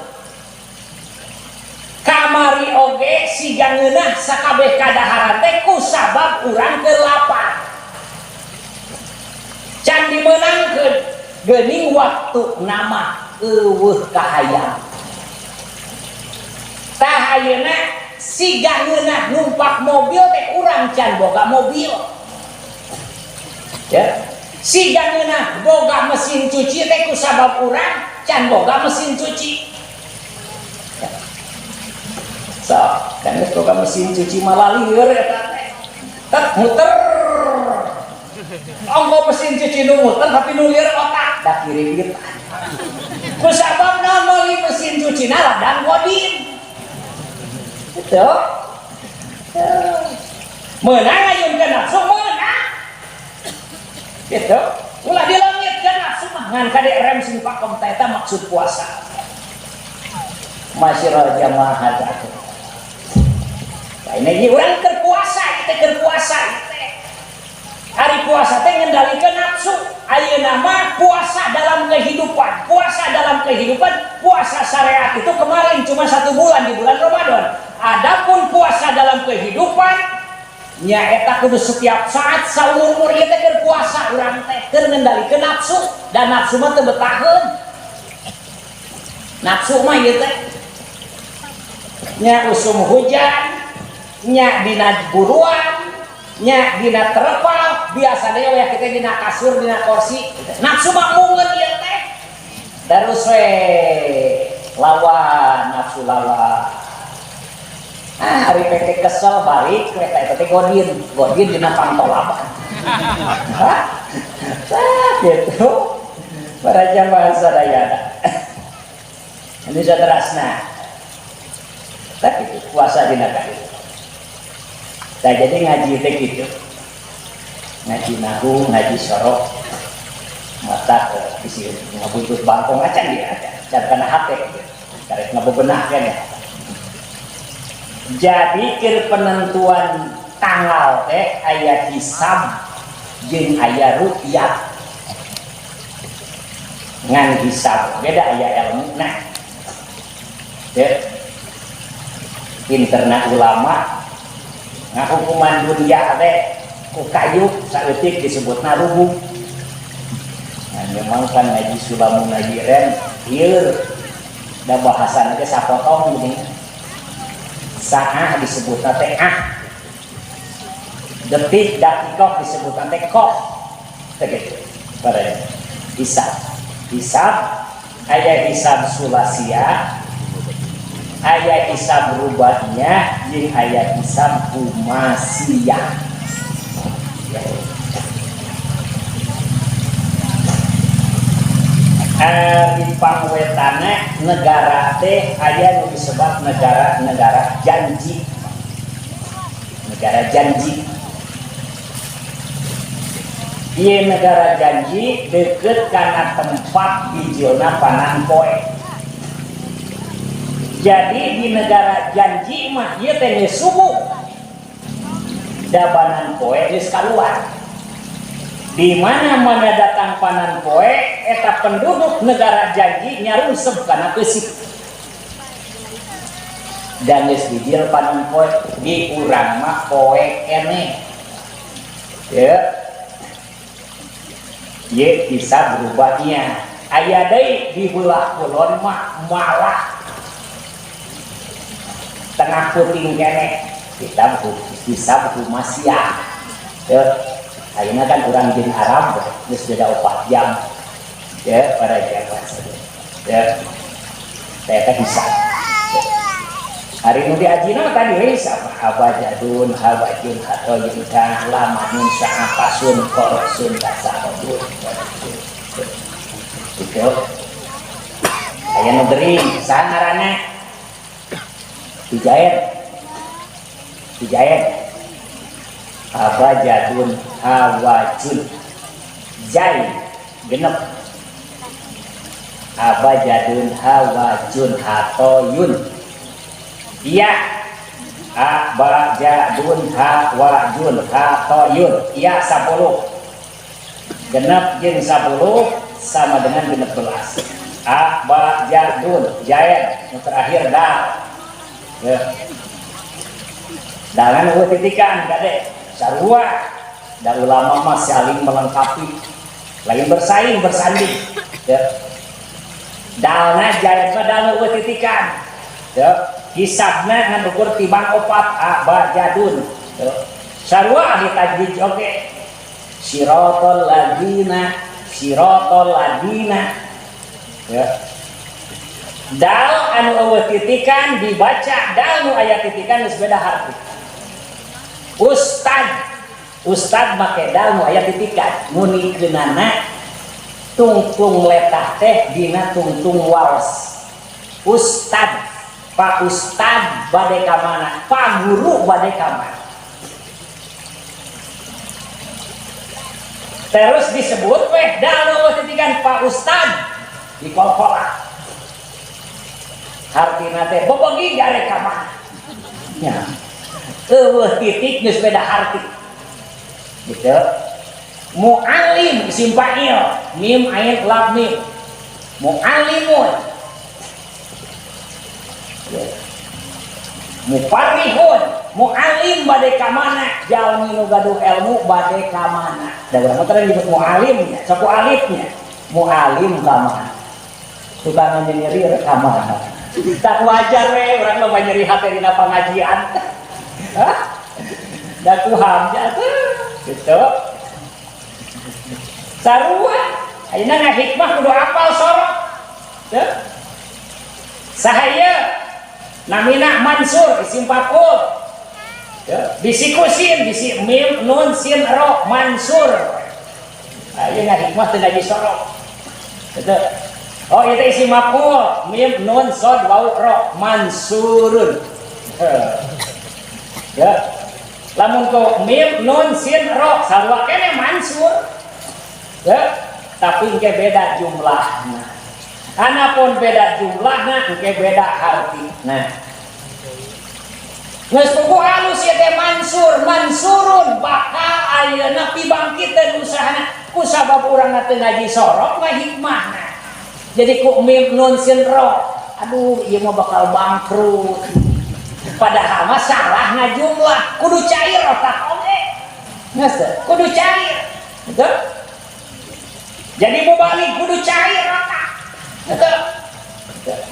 Kamari oge siga ngeunah sakabeh kadaharan teh ku sabab urang keur lapar. Can dimeunangkeun geuning waktu nama eueuh kahayang. Tah, ayeuna siga ngeunah numpak mobil teh urang can boga mobil. Ya. Siga ngeunah boga mesin cuci teh ku sabab urang can boga mesin cuci. Ya. So, kan geus boga mesin cuci malah lieur eta teh. Tet muter. Ongko mesin cuci nu muter tapi nu lieur otak da kiribitan. Ku sabab naon meuli mesin cuci na ladang godin. Gitu. Meunang ngayunkeun nafsu, meunang. Gitu. Ulah dileungitkeun nafsu mah, ngan kade rem sing pakem teh, eta maksud puasa. Masyarakat jamaah hadaku. Nah, ini urang keur puasa, kita keur puasa teh. Hari puasa teh ngendalikeun nafsu. Ayeuna mah puasa dalam kehidupan, puasa dalam kehidupan, puasa syariat itu kemarin cuma satu bulan di bulan Ramadan. Adapun puasa dalam kehidupan nya eta kudu setiap saat, saumur-umur ieu teh keur puasa urang teh, keur ngendalikeun nafsu, dan nafsu mah teu betaheun. Nafsu mah ieu teh nya usum hujan, nya dina buruan, nya dina terpal, biasanya ya kita dina kasur, dina kursi, nafsu mah mungeun ieu teh. Terus we lawan nafsu, lawan. Ah, hari PT kesel balik kereta eta teh godin, godin dina pantolaban. Hah? Ah, gitu. Para jamaah sadayana. Ini saterasna. Tapi itu puasa dina kali. Nah, jadi ngaji teh gitu. Ngaji nahu, ngaji sorok, mata ke isi ngabuntut bangkong acan dia acan, can kana hate. Karek ngabebenah kan ya. Jadi keur penentuan tanggal teh aya hisab jeung aya ru'yat. Ngan hisab beda aya ilmu. Nah, ya. Pinterna ulama ngahukuman dunia teh ku kayu saeutik disebutna rubuk. Nah, memang kan ngaji sulamu, ngaji ren lieur da bahasana teh sapotong gini. Saah disebutna teh ah, detik dakikoh disebutna teh koh teh gitu. Pada hisab, hisab aya hisab sulasia, aya hisab rubaiyah, jeung aya hisab khumasiyah ya. Di pangwetana negara teh aya nu disebut negara-negara janji. Negara janji. Ieu negara janji deket kana tempat bijilna panan poe. Jadi di negara janji mah ieu teh geus subuh. Da panan poe geus kaluar. Di mana-mana datang panan poe eta penduduk negara janji nyarungsep kana keusik. Dan geus bijil panan poe, di urang mah poe keneh. Ya. Ye bisa berubahnya. Aya deui di belah kulon mah malah tengah puting kene kita bisa humasiyah. Ya, ayeuna kan urang jeung Arab geus beda 4 jam. Ya, pada Jawa. Ya. Saya teh bisa. Hari nu diajina tadi we abajadun hawajun hatoyun kana lamanun sa'apasun korosun kasabun. Gitu. Aya nu gering, saha ngaranna? Dijaet. Dijaet. Abajadun hawajun. Jai genep. Abajadun hawajun hatoyun. Iya. Abajadun hawajun hatoyun. Iya 10. Genep jeung 10 sama dengan 16. Abajadun jaet nu terakhir dal. Ya. Dalan eueuh titikan kade. Sarua. Da ulama mah saling melengkapi. Lain bersaing bersanding. Ya. Dalna jaet mah dal eueuh titikan. Ya. Hisabna ngan ukur tibang 4 abajadun. Ya. Sarua ahli tajwid oge. Siratal ladina, siratal ladina. Ya. Dal anu eueuh titikan dibaca dal nu aya titikan geus beda harti. Ustad, ustad make dal nu aya titikan ngunikeunana tungtung letah teh dina tungtung waos. Ustad, Pak Ustad bade ka mana? Pak Guru bade ka mana? Terus disebut weh dal nu eueuh titikan Pak Ustad di kol-kolah. Hartina teh bobegi gare ka mana? Nya. Eueuh titik geus beda harti. Gitu. Muallim isim fa'il, mim ain lam mim. Muallimun. Ya. Mufarrihun, muallim bade ka mana? Jalmi nu gaduh ilmu bade ka mana? Da urang mah teh disebut muallim, sok ku alifnya. Muallim ka mana? Tukang nyeri rek ka mana? Tak wajar we urang mah nyeri hate dina pangajian. Hah? Da ku hamzah tuh gitu. Sarua ayeuna ngahikmah kudu apal sorot. Teu? Saha ieu? Namina Mansur isim fa'ul. Teu? Bisi ku sin, bisi mim nun sin ro Mansur. Ayeuna ngahikmah teu ngaji sorot. Gitu. Oh, itu isim maf'ul, mim nun sod waw ro Mansurun. Ya. Lamun ku mim nun sin ro sarua kene Mansur. Ya, tapi engke beda jumlahna. Anapun beda jumlahna engke beda hartina. Geus puguh halus ieu teh Mansur, Mansurun bakal ayeuna pibangkiteun usahana ku sabab urang teu ngaji sorok mah hikmahna. Jadi ku mim nun sin ro, aduh ieu mah bakal bangkrut. Padahal mah salah ngajumlah, kudu cair otak oge. Geus teu? Kudu cair. Betul? Jadi mubalik kudu cair otak. Betul?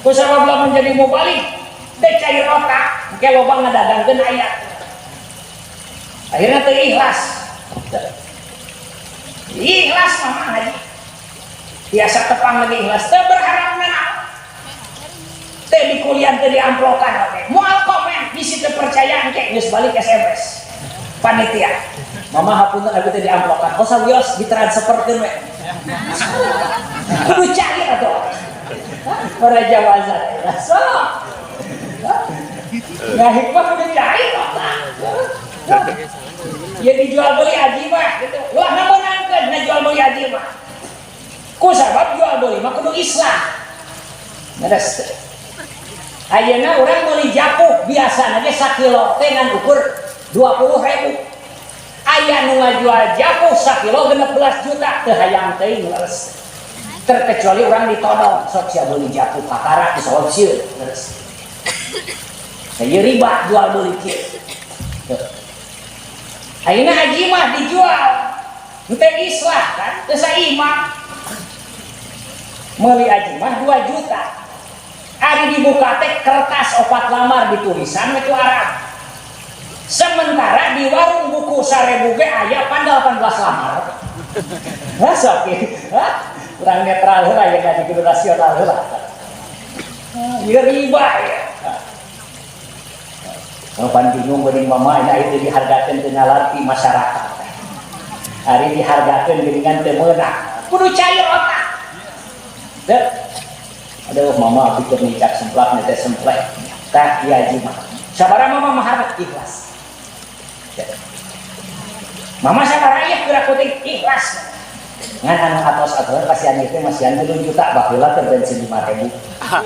Ku sabab lamun jadi mubalik teu cair otak, engke loba ngadagangkeun ayat. Akhirnya teu ikhlas. Ikhlas mah ngaji. Biasa tepang lagi ikhlas, teu berharap nanaon. Teu di kuliah teu diamplokan oke. Moal komen, bisi teu percaya engke geus balik SMS. Panitia. Mama hapunten abi teh diamplokan. Oh sawios ditransferkeun we. Kudu cair atuh. Para jawazat. So. Nah, hikmah kudu cair otak. Ya dijual beli aji mah gitu. Wah ngameunangkeun ngajual beli aji mah. Ku sabab jual beli mah kudu Islam. Beres. Ayeuna urang meuli japuh biasana ge sakilo teh ngan ukur 20.000. Aya nu ngajual japuh sakilo 16 juta teu hayang teuing leres. Terkecuali urang ditodong sok sia beuli japuh kakara disawab sieun leres. Ieu riba jual beli kieu. Ayeuna haji mah dijual. Henteu islah kan, teu saiman. Meuli aji mah 2 juta. Ari dibuka teh kertas 4 lambar ditulisan itu Arab. Sementara di warung buku 1000 ge aya pan 18 lambar. Hah, sok hah? Kurang netral heula ya, ngaji kudu rasional heula. Ieu riba ya. Oh, pan bingung geuning mama nya itu dihargakeun teu ngalarti masyarakat. Ari dihargakeun geuningan teu meunang. Kudu cair otak. Deh. Aduh, mama pikir nincak semplak teh semplek. Tah ieu aji mah. Sabaraha mama mahar ikhlas. Mama sabaraha ieu geura kuting ikhlas. Ngan anu atos-atos kasihan itu masihan 3 juta baheula teh bensin 5.000. Hah,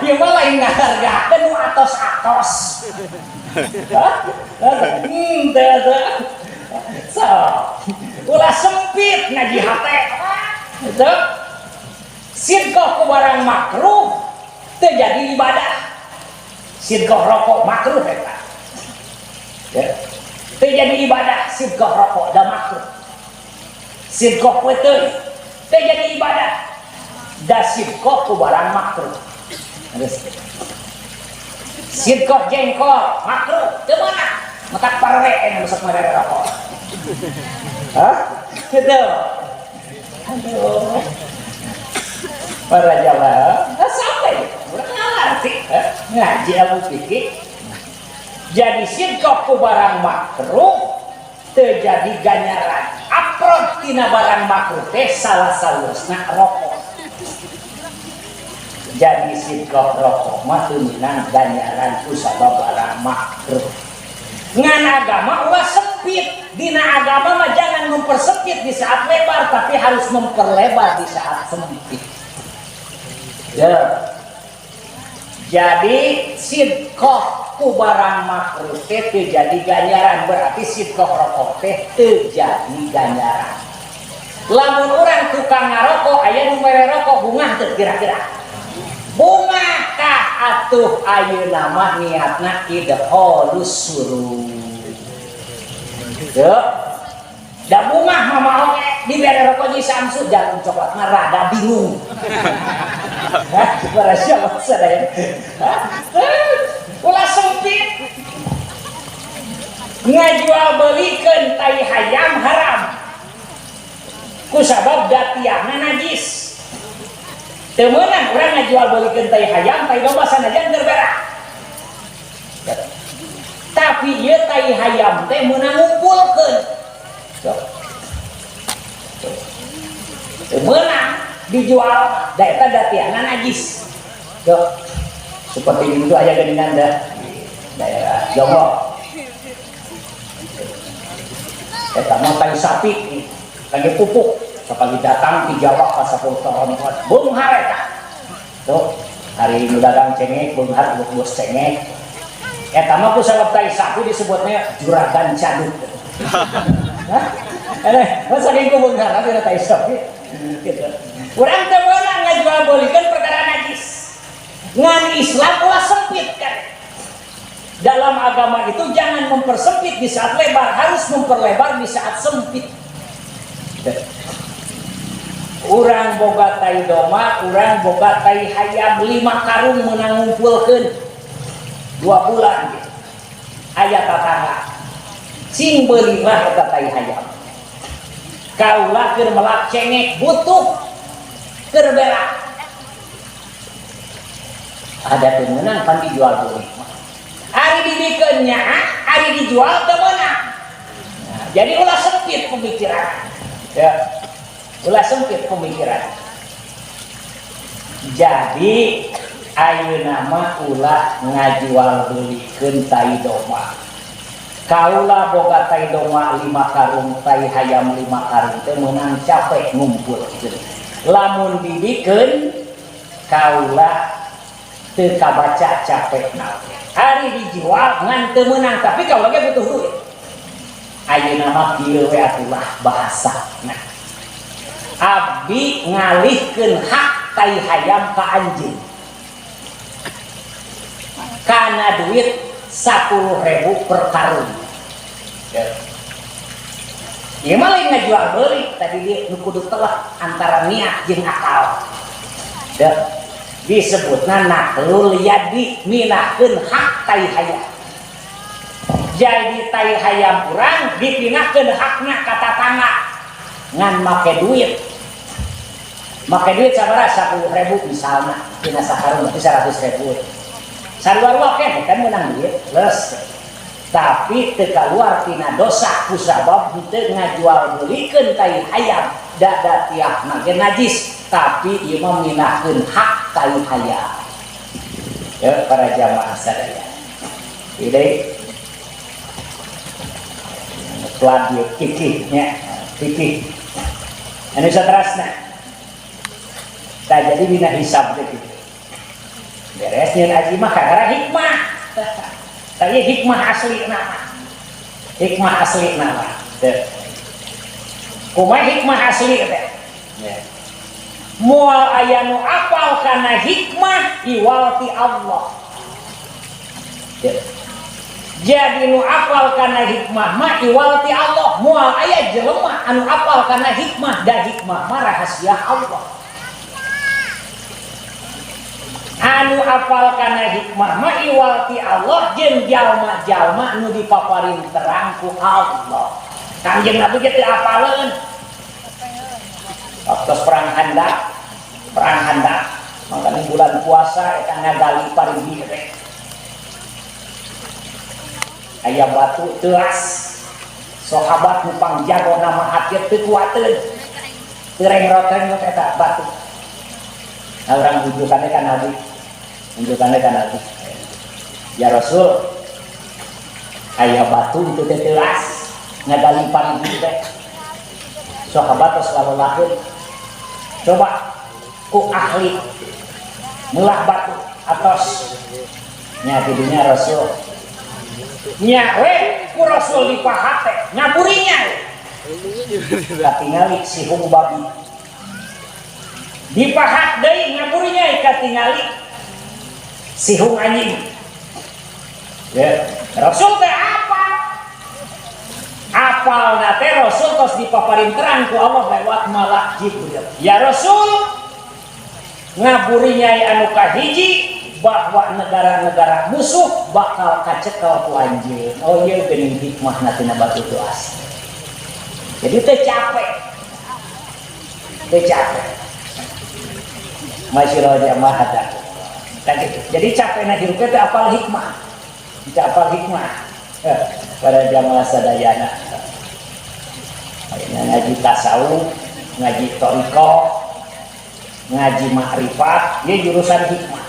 ieu mah lain ngahargakeun nu atos-atos. Hah? Teh teh. So, ulah sempit ngaji hate. Gitu. Sidqoh ku barang makruh teu jadi ibadah. Sidqoh rokok makruh eta. Ya. Teu jadi ibadah sidqoh rokok da makruh. Sidqoh peuteuy teu jadi ibadah. Da sidqoh ku barang makruh. Terus. Sidqoh jengkol makruh teu meunang. Matak parwe anu sok mere rokok. Hah? Gitu. Aduh. Para jamaah, nah, sampai urang ngarti, ngaji ilmu fikih. Jadi sidqoh ku barang makruh terjadi ganjaran. Aprot tina barang makruh teh salah salusna rokok. Jadi sidqoh rokok mah teu meunang ganjaran ku sabab barang makruh. Ngan agama ulah sempit. Dina agama mah jangan mempersempit di saat lebar, tapi harus memperlebar di saat sempit. Ya. Jadi sidqoh ku barang makruh teh teu jadi ganjaran, berarti sidqoh rokok teh teu jadi ganjaran. Lamun urang tukang ngarokok aya nu mere rokok bungah teu kira-kira? Bungah kah atuh ayeuna mah niatna idkhalus surur. Teu. Da bungah mama oge dibere rokok Nyi Samsu jarum coklat mah rada bingung. Hah, para siapa sadaya? Hah? Ulah sempit. Ngajual belikeun tai hayam haram. Ku sabab datiahna najis. Teu meunang urang ngajual belikeun tai hayam, tai domba sanajan keur berak. Tapi ieu tai hayam teh meunang ngumpulkeun. Teu meunang dijual da eta datiahna najis. Tuh. Seperti itu aya geuningan da daerah Johor. Eta mah tai sapi lagi pupuk sekali datang di Jawa ka 10 tahun beunghar eta. Tuh, hari nu dagang cengek beunghar bos cengek. Eta mah ku sabab tai sapi disebutnya juragan caduk. Hah? Eh, masa ku beunghar tapi tai sapi gitu. Urang teu meunang ngajual belikeun perkara najis. Ngan Islam ulah sempit kan. Dalam agama itu jangan mempersempit di saat lebar, harus memperlebar di saat sempit. Urang boga tai domba, urang boga tai hayam 5 karung meunang ngumpulkeun 2 bulan gitu. Aya tatangga. Sing beuli mah eta tai hayam. Kaula keur melak cengek butuh keur berak. Ada teu meunang pan dijual beuli. Ari dibikeun nyaah, ari dijual teu meunang. Nah, jadi ulah sempit pemikiran. Ya. Ulah sempit pemikiran. Jadi ayeuna mah ulah ngajual belikeun tai domba. Kaula boga tai domba 5 karung, tai hayam 5 karung teh meunang capek ngumpulkeun. Lamun dibikeun kaula teu kabaca capek naon. Ari dijual ngan teu meunang, tapi kaula ge butuh duit. Ayeuna mah kieu we atulah bahasa. Nah, abdi ngalihkeun hak tai hayam ka anjeun. Kana duit 10.000 per karung. Ya. Ieu mah lain ngajual beuli, tadi dia nu kudu telah antara niat jeung akal. Da disebutna naqlul yadi, minahkeun hak tai hayam. Jadi tai hayam urang dipinahkeun hakna ka tatangga ngan make duit. Make duit sabaraha? 10.000 misalna, tina sakarung berarti 100.000. Sarua-rua keneh kan menang duit, leres. Tapi teu kaluar tina dosa kusabab henteu ngajual beulikeun tai hayam, da tiahna ge najis, tapi ieu mah minahkeun hak tai hayam. Ya para jamaah sadaya. Jadi pelan ieu fikih nya, fikih. Anu saterasna. Tah jadi dina hisab teh kitu. Beres nyeun aji mah kakara hikmah. Tah ieu hikmah asli nama. Hikmah asli nama. Teu. Kumaha hikmah asli teh? Ya. Moal aya nu apal kana hikmah iwal ti Allah. Ya. Jadi nu apal kana hikmah mah iwal ti Allah. Moal aya jelema anu apal kana hikmah, da hikmah mah rahasia Allah. Anu apal kana hikmah mah iwal ti Allah jeung jalma-jalma nu dipaparin terang ku Allah. Kangjeng Nabi ge teu apaleun. Waktu perang Khandaq, perang Khandaq, makanya bulan puasa eta ngagali parigi teh. Aya batu teuas. Sahabat nu pangjago nama hati teu kuateun. Teu rengrot-rengrot eta batu. Nah, orang rujukannya kan Nabi. Rujukannya kan Nabi. Ya Rasul, aya batu itu teh teuas ngagali parigi teh. Sahabat terus lalalaheun. Coba ku ahli melah batu atos nya tidinya Rasul. Nya we ku Rasul dipahat teh ngaburinya. Katingali sihung babi. Dipahat deui ngaburinya katingali sihung anjing. Ya, Rasul teh apa? Apal teh Rasul tos dipaparin terang ku Allah lewat malak Jibril. Ya Rasul, ngaburinya anu kahiji bahwa negara-negara musuh bakal kacekel ku anjeun. Oh iya geuning hikmahna tina batu tuas. Jadi teu capek. Teu capek. Masyarakat jamaah ada. Gitu. Jadi capekna hirup teh apal hikmah. Teu apal hikmah. Para jamaah sadayana. Ayeuna ngaji tasawuf, ngaji thoriqoh, ngaji makrifat, ieu jurusan hikmah.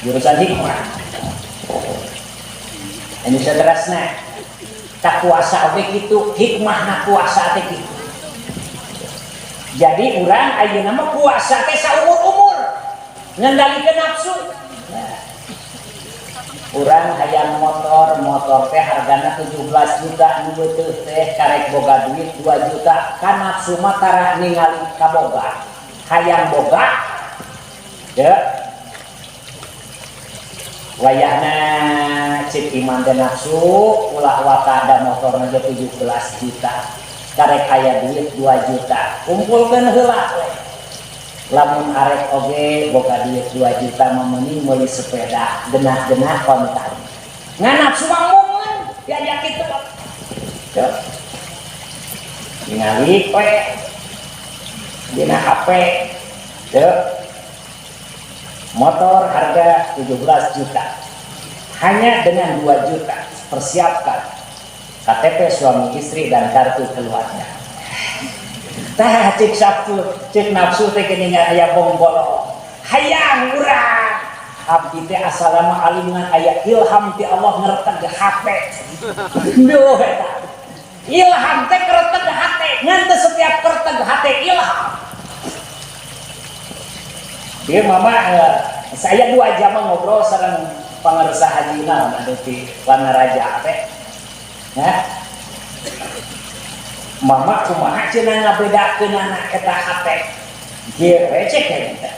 Jurusan hikmah. Ini seterusnya. Tak kuasa oge kitu, hikmahna kuasa teh kitu. Jadi urang ayeuna mah kuasa teh saumur-umur ngendalikeun nafsu. Nah. Urang hayang motor, motor teh hargana 17 juta, nu beuteung teh karek boga duit 2 juta. Kan nafsu mah tara ningali kaboga. Hayang boga. Ya. Wayahna cik iman teh nafsu ulah waka da motor ge 17 juta. Karek aya duit 2 juta. Kumpulkeun heula we. Lamun arek oge boga duit 2 juta mah mending meuli sepeda, genah-genah kontan. Ngan nafsu mah momen diajak kitu. Tuh. Ningali we dina HP. Tuh. Motor harga 17 juta. Hanya dengan 2 juta persiapkan KTP suami istri dan kartu keluarga. Tah cik Sabtu, cik nafsu teh geuning aya bonggolo. Hayang urang. Abdi teh asalna alim ngan aya ilham ti Allah ngereteg HP. Duh eta. Ilham teh kereteg hate, ngan teu setiap kereteg hate ilham. Dia mama saya 2 jam ngobrol sareng pangersa haji naon anu di Wanaraja teh. Ya. Mama kumaha cenah ngabedakeun anak eta hate. Kieu we cek teh.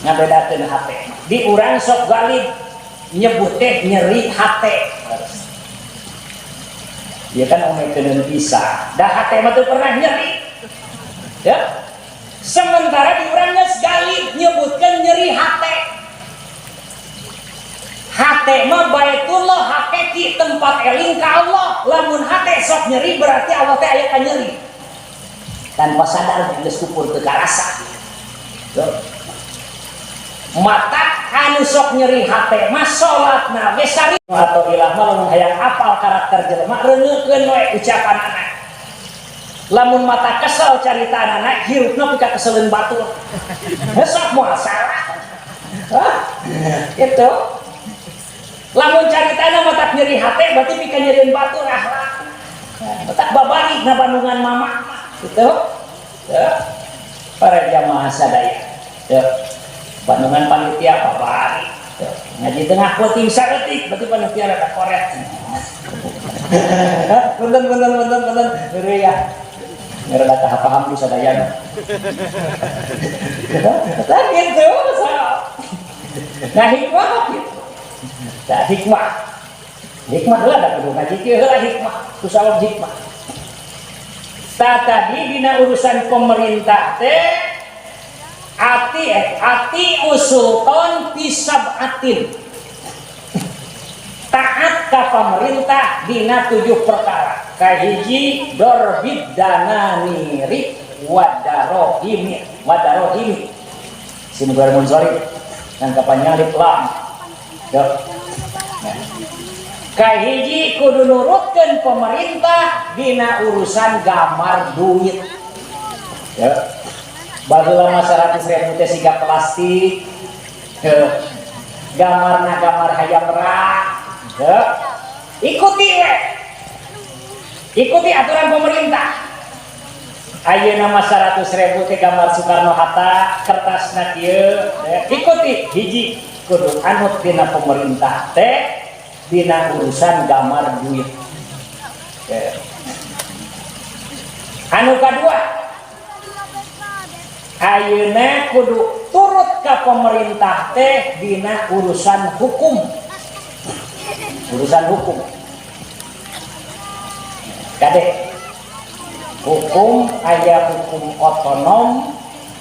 Ngabedakeun hate. Di urang sok galib nyebut teh nyeri hate. Ya kan omekeun bisa. Dah hate mah teu pernah nyeri. Ya. Sementara di urang geus gali nyebutkeun nyeri hate. Hate mah baitullah hakiki, tempat eling ka Allah. Lamun hate sok nyeri, berarti Allah teh aya ka nyeri. Tanpa sadar geus kupur teu karasa. Tuh. Mata anu sok nyeri hate mah salatna ge sari atau ilah mah. Lamun hayang apal karakter jelema, reungeukeun we ucapan anak. Lamun mata kesel carita anak, hirupna pika keseleun batur. Sok moal salah. Hah? Gitu. Lamun caritana mata nyeri hate, berarti pika nyeriin batur akhlak. Matak babari na bandungan mama. Gitu. Ya. Para jamaah sadaya. Ya. Bandungan panitia babari. Ya. Ngaji tengah peuting saeutik, berarti panitia rada koret. Punten, punten, punten, punten. Heureuy ya. Rada paham di sadayana. Tah gitu. Nah, hikmah gitu. Nah, hikmah. Hikmah heula da kudu ngaji kieu heula hikmah, ku sabab hikmah. Tah, tadi dina urusan pemerintah teh ati usulton fi sab'atin. Taat ka pemerintah dina tujuh perkara. Kahiji, dorbid dananiri wadarohimi wadarohimi. Sin munsorif dan kapan alif lam. Yo. Nah. Kahiji, kudu nurutkeun pemerintah dina urusan gambar duit. Ya. Baheula mah 100 ribu teh siga plastik. Ya. Gambarna gambar hayam rak. Ya. Ikuti we. Ikuti aturan pemerintah. Ayeuna mah 100 ribu teh gambar Soekarno Hatta, kertasna kieu. Ya. Ikuti. Hiji, kudu anut dina pemerintah teh dina urusan gambar duit. Ya. Anu kadua, ayeuna kudu turut ka pemerintah teh dina urusan hukum. Urusan hukum. Kade, hukum aya hukum otonom,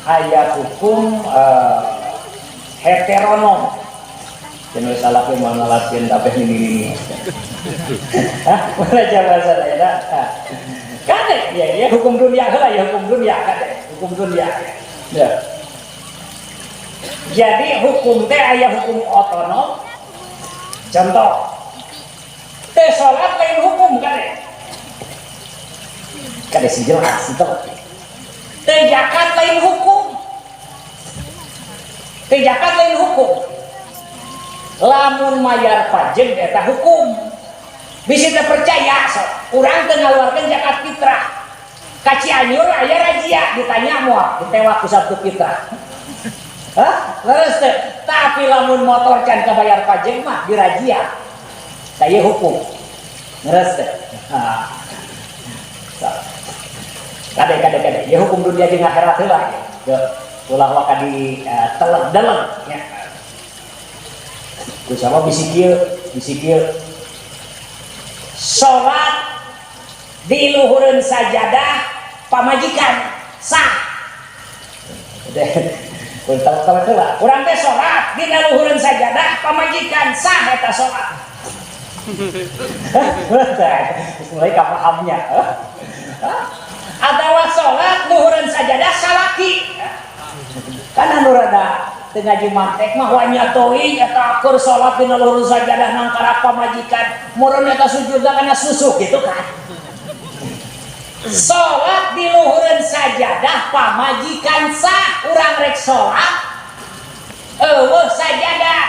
aya hukum heteronom. Jangan salah ke mau ngalasin kabeh ini ini. Hah, mana bahasa daerah? Kade, ya ya hukum dunia lah ya, hukum dunia kade, hukum dunia. Ya. Jadi hukum teh aya hukum otonom. Contoh, teh salat lain hukum, kade. Kade sih jelas itu. Teh zakat lain hukum. Teh zakat lain hukum. Lamun mayar pajak eta hukum. Bisa teu percaya sok, urang teu ngaluarkeun zakat fitrah. Ka Cianjur aya razia, ditanya moal, ditewak ku Sabtu fitrah. Hah? Leres teu? Tapi lamun motor can kabayar pajak mah dirazia. Saya hukum. Leres teu? Nah. Kade, kade, kade. Ya, hukum dunia jeung akhirat heula ya. Ulah waka di teleng deleng ya. Ku sama bisi kieu, bisi kieu. Salat di luhureun sajadah pamajikan sah. Urang teh salat di luhureun sajadah pamajikan, sah eta salat. Mulai kapahamnya. Atau salat luhureun sajadah salaki. Kan anu rada teu ngaji mantek mah wanya teuing eta keur salat dina luhureun sajadah nangkarak pamajikan, meureun eta sujudna kana susuk gitu kan. Salat di luhureun sajadah pamajikan sah. Urang rek salat eueuh sajadah,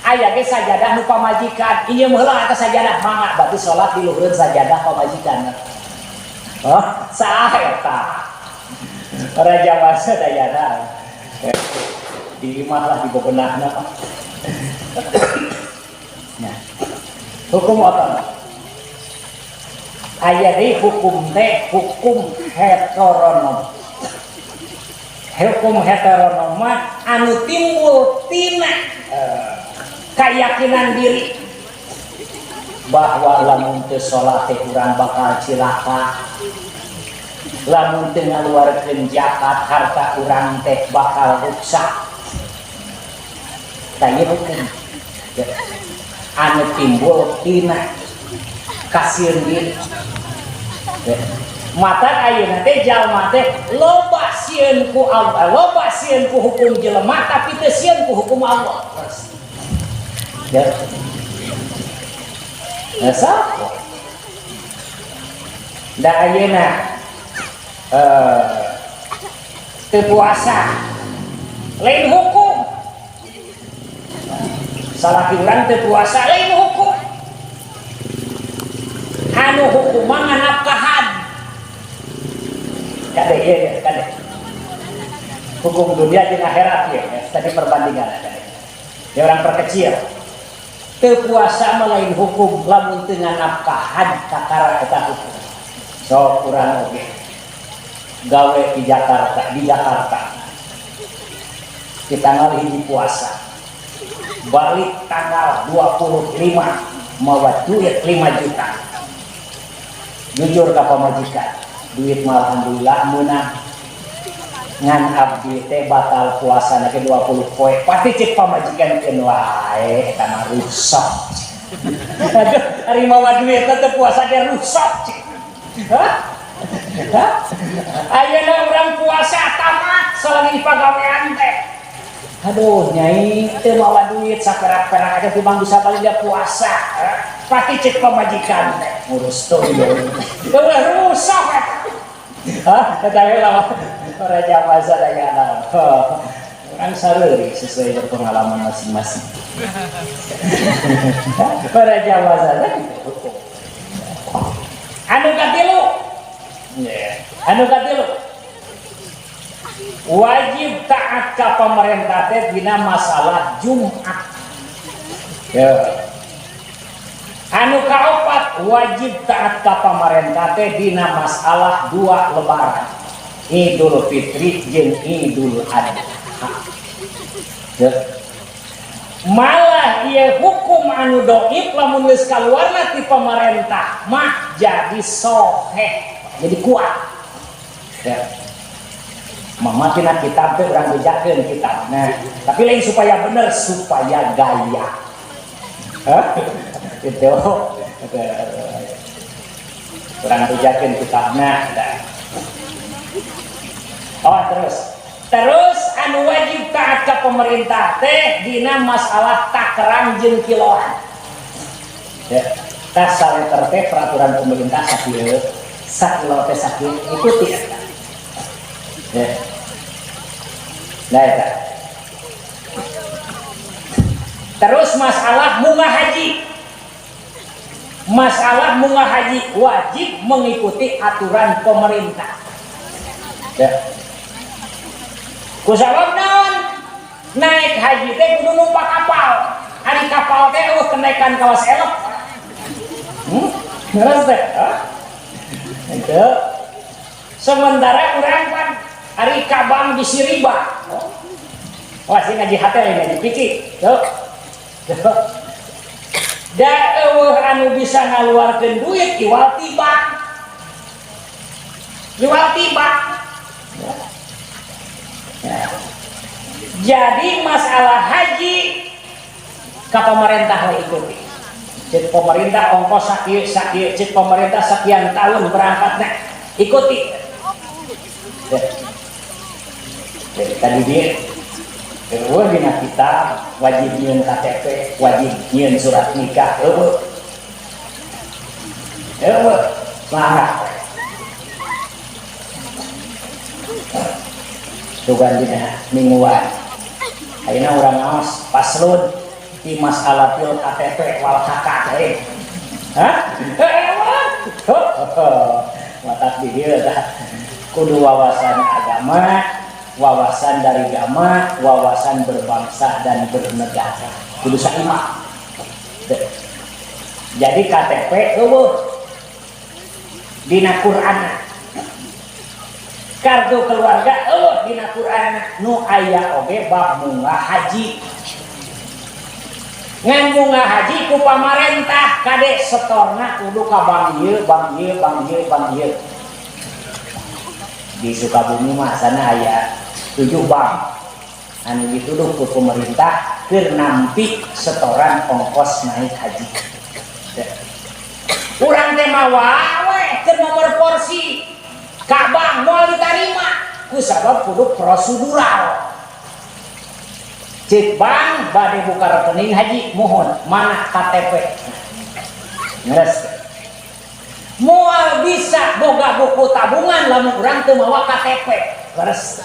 aya ge sajadah nu pamajikan, ieu heula eta sajadah, mangga, berarti salat di luhureun sajadah pamajikan. Oh, sah eta. Raja masa dayana di imah lah, di bebenahna. Nah, hukum otonom. Aya deui hukum teh hukum heteronom. Hukum heteronom mah anu timbul tina keyakinan diri. Bahwa lamun teu salat teh urang bakal cilaka, lamun teu ngaluarkeun zakat harta urang teh bakal rusak. Tah, ieu hukum ya. Anu timbul tina kasieun diri ya. Mata ayeuna teh jalma teh loba sieun ku Allah, loba sieun ku hukum jelema, tapi teu sieun ku hukum Allah. Ya. Nah, sok. Da ayeuna teu puasa lain hukum. Salaki urang teu puasa lain hukum. Anu hukum mah nganapkahan. Kade ieu ya, kade. Hukum dunia jeung akhirat ya, tadi perbandingan kade. Ya, orang perkecil. Teu puasa mah lain hukum, lamun teu nganapkahan kakara eta hukum. Sok urang oge gawe di Jakarta, di Jakarta. Di tanggal 1 puasa. Balik tanggal 25 mawa duit 5 juta. Jujur ka pamajikan, duit mah alhamdulillah meunang. Ngan abdi teh batal puasa ke 20 poe. Pasti cek pamajikan keun wae eta mah rusak. Aduh, ari mawa duit teh puasa ge rusak. Hah? Hah? Ayeuna urang puasa tamat salagi pagawean teh. Aduh, nyai teu mawa duit saperak-perak aja timbang bisa balik dia puasa. Pasti cek pamajikan teh ngurus tuh. Udah rusak eta. Hah? Kata lah raja masa dengan orang saruri sesuai berpengalaman masing-masing. Raja masa gitu. Anu katilu. Yeah. Anu katilu. Wajib taat ka pemerintah teh dina masalah Jumat. Ya. Anu kaopat, wajib taat ka pemerintah teh dina masalah dua lebaran. Idul Fitri jeung Idul Adha. Ya. Malah ieu hukum anu doif lamun geus kaluarna ti pemerintah mah jadi soheh, jadi kuat. Ya. Mama tina kitab teh urang bejakeun kitab. Nah, tapi lain supaya bener, supaya gaya. Hah? Itu. Urang bejakeun kitabna. Nah. Oh, terus. Terus anu wajib taat ke pemerintah teh dina masalah takeran jeung kiloan. Ya. Tas saliter teh peraturan pemerintah sakieu, sakilo teh sakieu, ikuti eta. Ya. Nah, eta. Terus masalah munggah haji. Masalah munggah haji wajib mengikuti aturan pemerintah. Ya. Kusabab naon? Naik haji teh kudu numpak kapal. Ari kapal teh euweuh kenaikan kawas elep. Terus teh. Hah? Itu. Sementara urang kan ari ka bank bisi riba. Wah, sih ngaji hate lain ngaji fikih. Tuh. Tuh. Da euweuh anu bisa ngaluarkeun duit iwal ti bank. Iwal ti bank. Ya. Ya. Jadi masalah haji ke pemerintah we ikuti. Cek pemerintah ongkos sakieu sakieu, cek pemerintah sekian tahun berangkatnya, ikuti. Ya. Jadi tadi dia euweuh dina kitab wajib nyieun KTP, wajib nyieun surat nikah, euweuh. Euweuh, mangga. Sugan dina mingguan. Ayeuna urang ngaos paslon di masalah pil KTP wal KK teh. Hah? Matak di dieu tah. Kudu wawasan agama, wawasan dari agama, wawasan berbangsa dan bernegara. Kudu saimbang. Jadi KTP euweuh dina Quran. Kartu keluarga euweuh dina Quran, nu aya oge bab munggah haji. Ngan munggah haji ku pamarentah kade setorna kudu ka bank ieu, bank ieu, bank ieu, bank ieu. Di Sukabumi mah sana aya 7 bank anu dituduh ku pemerintah keur nampi setoran ongkos naik haji. Urang teh mawa we keur nomor porsi ka bank moal ditarima ku sabab kudu prosedural. Cek bank bade buka rekening haji mohon mana KTP. Ngeres. Moal bisa boga buku tabungan lamun urang teu mawa KTP. Leres.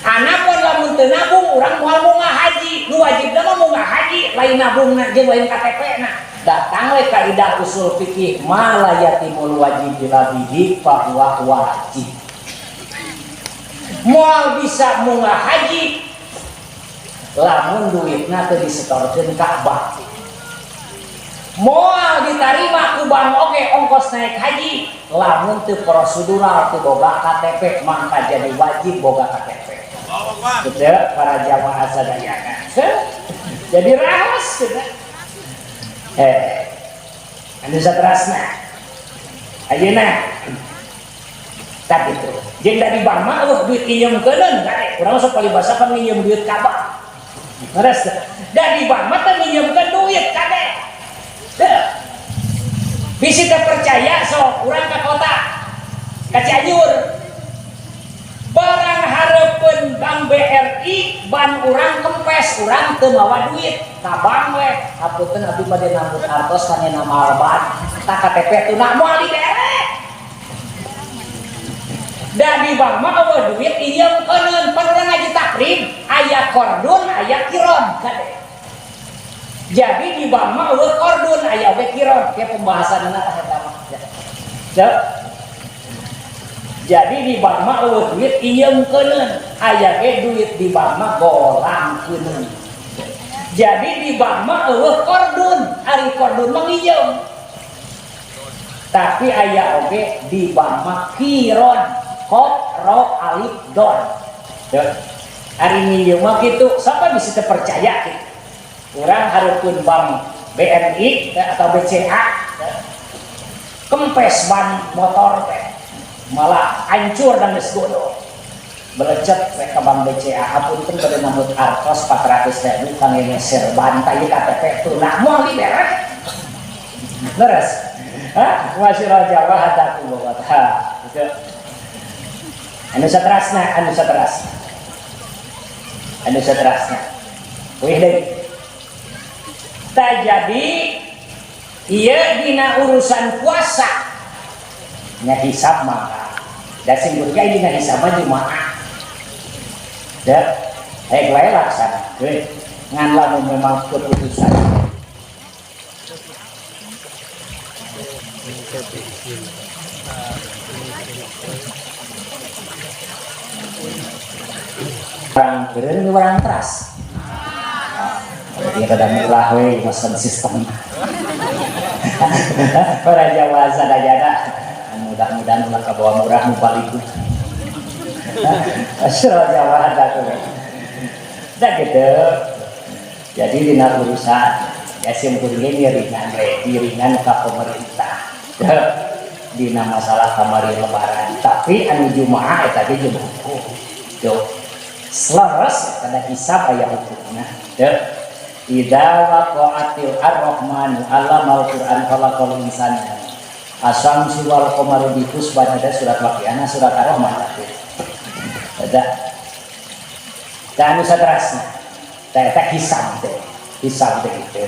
Anapun lamun teu nabung urang moal munggah haji. Nu wajibna mah munggah haji, lain nabungna jeung lain KTP na. Datang we kaidah usul fikih ma la yatimul wajib illa bihi fa huwa wajib. Moal bisa munggah haji lamun duitna teu disetorkeun ka bank. Moal ditarima ku bank oge ongkos naik haji lamun teu prosedural teu boga KTP, mangka jadi wajib boga KTP. Betul para jamaah sadayana. Jadi raos gitu. Anu saterasna. Ayeuna tak itu. Jeung dari bank mah eueuh duit injeumkeuneun kade. Urang sok palibasa kan nginjem duit ka bank. Leres teu? Da di bank mah teu nginjeumkeun duit kade. Teu. Bisi teu percaya sok urang ka kota ka Cianjur. Barang hareupeun Bank BRI ban urang kempes, urang teu mawa duit ka bank we. Hapunten abdi bade nambut artos kana namal ban. Tak KTP tuna moal dibere. Da di bank mah eueuh duit injeumkeuneun, pan urang ngaji takrib, aya kordun, aya kiron kade. Jadi di bank mah eueuh kordun, aya oge kiron. Kieu pembahasanna tah eta mah. Ya. Jadi di bank mah eueuh duit injeumkeuneun, aya ge duit di bank mah golangkeuneun. Jadi di bank mah eueuh kordun, ari kordun mah nginjeum. Tapi aya oge di bank mah kiron, kop ro alif don. Ya. Ari nginjeum mah kitu, sapa bisa teu percaya kitu. Urang hareupeun bank BNI atau BCA, kempes ban motor teh malah hancur dan geus godo. Belecet we ka bank BCA, hapunten bade nambut artos 400.000 kangge ngeser ban tah ieu KTP tuna moal dibere. Leres. Hah? Masyaallah Jawa hadaku bawa. Ha, gitu. Anu saterasna, anu saterasna. Anu saterasna. Wih deui. Tak jadi ieu dina urusan puasa nya hisab maka da sing burga dina hisab mah jumaah. Da rek wae laksanakeun ngan lamun memang keputusan orang beureum orang teras. Jadi rada murah we mesen sistem. Para Jawa sadayana mudah-mudahan ulah kabawa murah nu balik. Asyra Jawa hadaku. Dah gitu. Jadi dina urusan ya sim kuring ge ringan we, ringan ka pemerintah. Dina masalah kamari lebaran, tapi anu jumaah eta ge jeung hukum. Tuh. Selaras kada hisab aya hukumna. Tuh. Idza waqa'atil ar-rahmanu 'allamal Qur'an khalaqal insana. Asyamsu wal qamaru bi husban, ada surat Waqiah, surat Ar-Rahman. Ada. Dan anu saterasna. Tah eta hisab teh. Hisab teh kitu.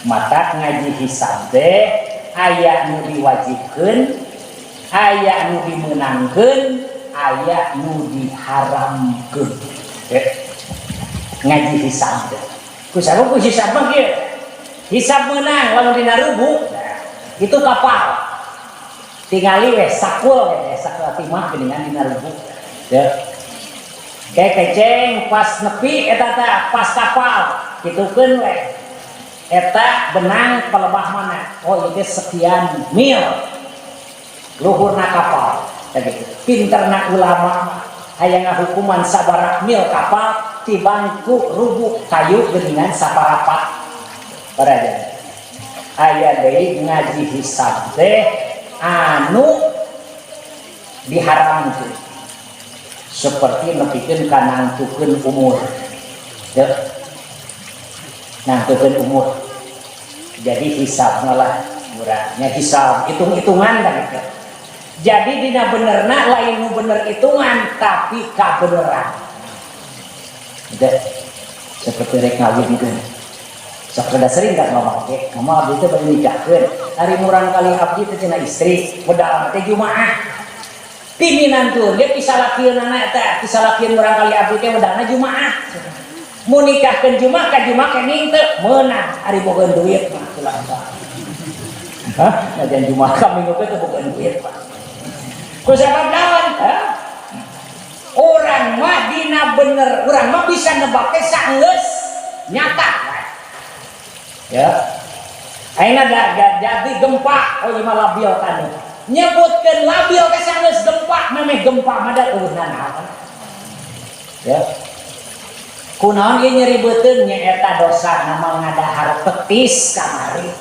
Mata ngaji hisab teh aya nu diwajibkeun, aya nu dimeunangkeun, aya nu diharamkeun. Ngaji hisab teh. Ku sabab ku hisab mah kieu. Hisab meunang lamun dina rubu, nah, itu kapal. Tingali we sakul we sakul timah geuningan dina rubu. Ya. Kayak keceng pas nepi eta teh pas kapal kitukeun we. Eta benang pelebah mana? Oh ieu teh sekian mil luhurna kapal. Tah gitu. Pinterna ulama mah hayang ngahukuman sabaraha mil kapal tibang ku rubu kayu geuningan saparapat. Para aya deui ngaji hisab teh anu diharamkeun, seperti nepikeun ka nangtukeun umur ya, nangtukeun umur. Jadi hisab lah murahnya, hisab hitung-hitungan kan gitu. Jadi dina benerna lain nu bener hitungan, tapi kabeneran gitu. Seperti rek ngawinkeun, sok rada sering kan ngomong, "Oke, mama, abdi teh bade nikahkeun, ari murang kali abdi teh cenah istri wedal teh Jumaah." Piminan tuh dia bisa lakieun anak teh, bisa lakieun murang kali abdi teh wedalna Jumaah, mau nikahkeun Jumaah ka Jumaah kening teu meunang, ari boga duit mah ulah. Hah, najan Jumaah ka Minggu teh boga duit mah ku sabab naon? Hah? Urang mah dina bener, urang mah bisa nebak teh saenggeus nyata ya. Ayeuna da, jadi gempa, oh ieu mah labil kan, nyebutkeun labil teh saenggeus gempa, memeh gempa mah da eueuh naon ya. Kunaon ieu nyeri beuteung? Nya eta dosa nama ngadahar petis kamari.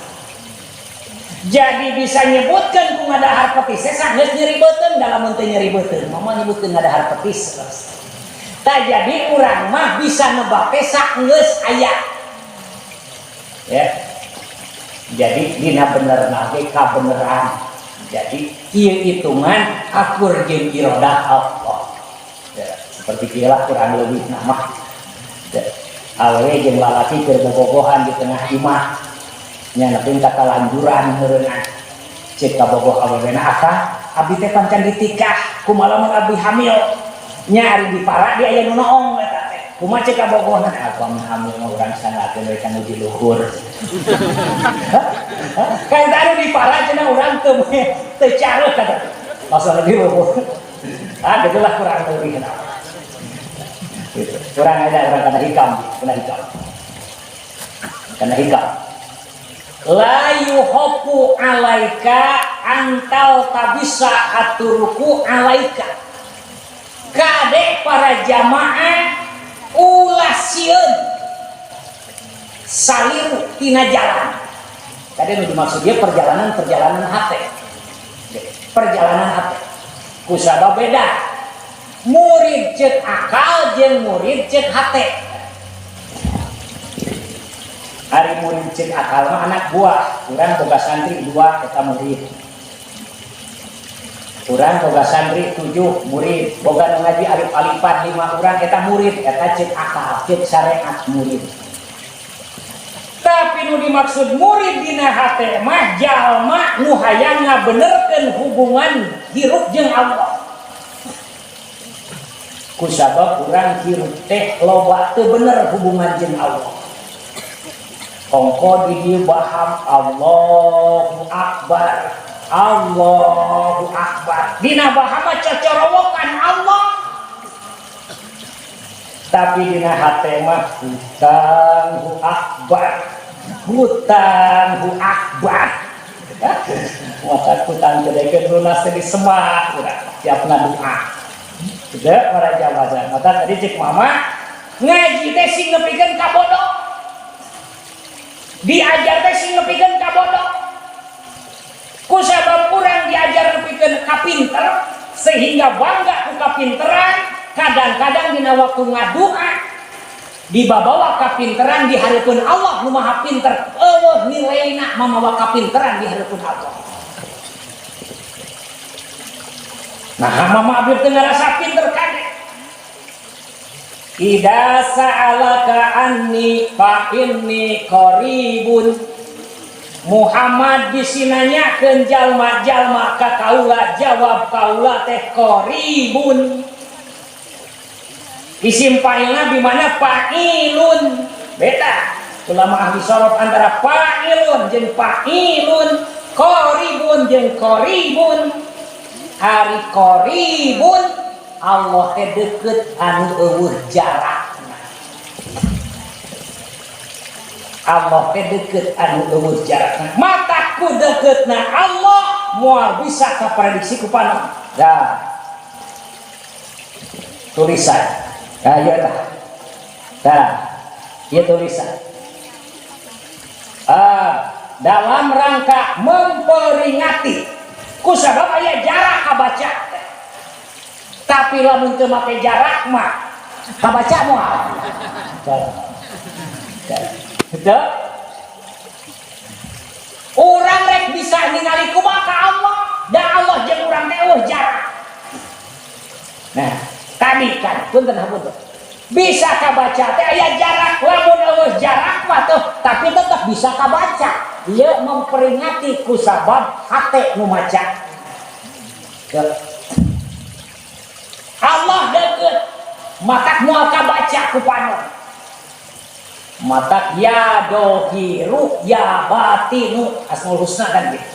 Jadi bisa nyebutkan ku ngadahar petis teh saenggeus nyeri beuteung, dalam teu nyeri beuteung mama nyebutkeun ngadahar petis. Tak jadi urang mah bisa nebak teh saenggeus aya ya. Jadi dina bener nage kabeneran, jadi ieu hitungan akur jeung irodah Allah ya, seperti kieu kurang lebih nama ya. Awewe jeung lalaki keur bobogohan di tengah imah nya, nepi ka kalanjuran meureunna. Cek kabogoh awewena, "Akang, abdi teh pancan ditikah, kumaha lamun abdi hamil?" Nya ari dipara di aya nu noong eta teh. Kumaha cek kabogohna? "Aku hamil mah urang sanggakeun we ka nu di luhur." Kan tadi dipara cenah urang teu teu careuh kata. Masalah di luhur. Ah, gitulah kurang lebih kenapa. Gitu. Kurang ada orang kena hikam, kena hikam. Kena hikam. La yuhofu alaika antal tabisa aturuku alaika. Kadek para jamaah, ulah sieun saliru tina jalan. Tadi nu dimaksud dia perjalanan, perjalanan hati. Perjalanan hati. Kusabab beda. Murid cek akal jeung murid cek hate. Ari murid cek akal mah anak buah. Urang boga santri dua, eta murid. Urang boga santri tujuh, murid. Boga nu ngaji alif-alifan lima urang, eta murid, eta cek akal, cek syariat murid. Tapi nu dimaksud murid dina hate mah jalma nu hayang ngabenerkeun hubungan hirup jeung Allah. Kusabab urang hirup teh loba teu bener hubungan jeung Allah. Kongko di dieu baham Allahu Akbar, Allahu Akbar. Dina baham mah cocorowokan Allah. Tapi dina hate mah hutang hu akbar. Hutang hu akbar. Maka hutang gedekeun lunas teh disemah urang tiap ngadoa. Gitu para jamaah. Maka tadi cek mama ngaji teh sing nepikeun ka bodoh. Diajar teh sing nepikeun ka bodoh. Ku sabab urang diajar nepikeun ka pinter sehingga bangga ku kapinteran, kadang-kadang dina waktu ngadua dibabawa kapinteran di hareupeun Allah nu Maha Pinter, eueuh nilaina mamawa kapinteran di hareupeun Allah. Nah, mama abdi teu ngarasa pinter kade. Ida sa'alaka anni fa inni qaribun. Muhammad bisi nanyakeun jalma-jalma ka kaula, jawab kaula teh qaribun. Isim fa'ilna di mana fa'ilun. Beda. Ulama ahli sorof antara fa'ilun jeung fa'ilun, qaribun jeung qaribun. Ari qaribun, Allah teh deket anu eueuh jarakna. Allah teh deket anu eueuh jarakna. Mataku deketna Allah moal bisa kaprediksi ku panon. Dah. Tulisan. Nah, ieu tah. Tah. Ieu tulisan. Dalam rangka memperingati kusabab aya jarak kabaca, tapi lamun teu make jarak mah kabaca moal. Betul? Urang rek bisa ningali kumaha ka Allah, da Allah jeung urang teh euweuh jarak. Nah, tadi kan punten, hapunten. Bisa kabaca teh aya jarak, lamun euweuh jarak mah tuh, tapi tetap bisa kabaca. Ieu memperingati kusabab hate nu maca. Ya. Allah deket, matak moal kabaca ku panon. Matak ya dohiru ya batinu, Asmaul Husna kan gitu.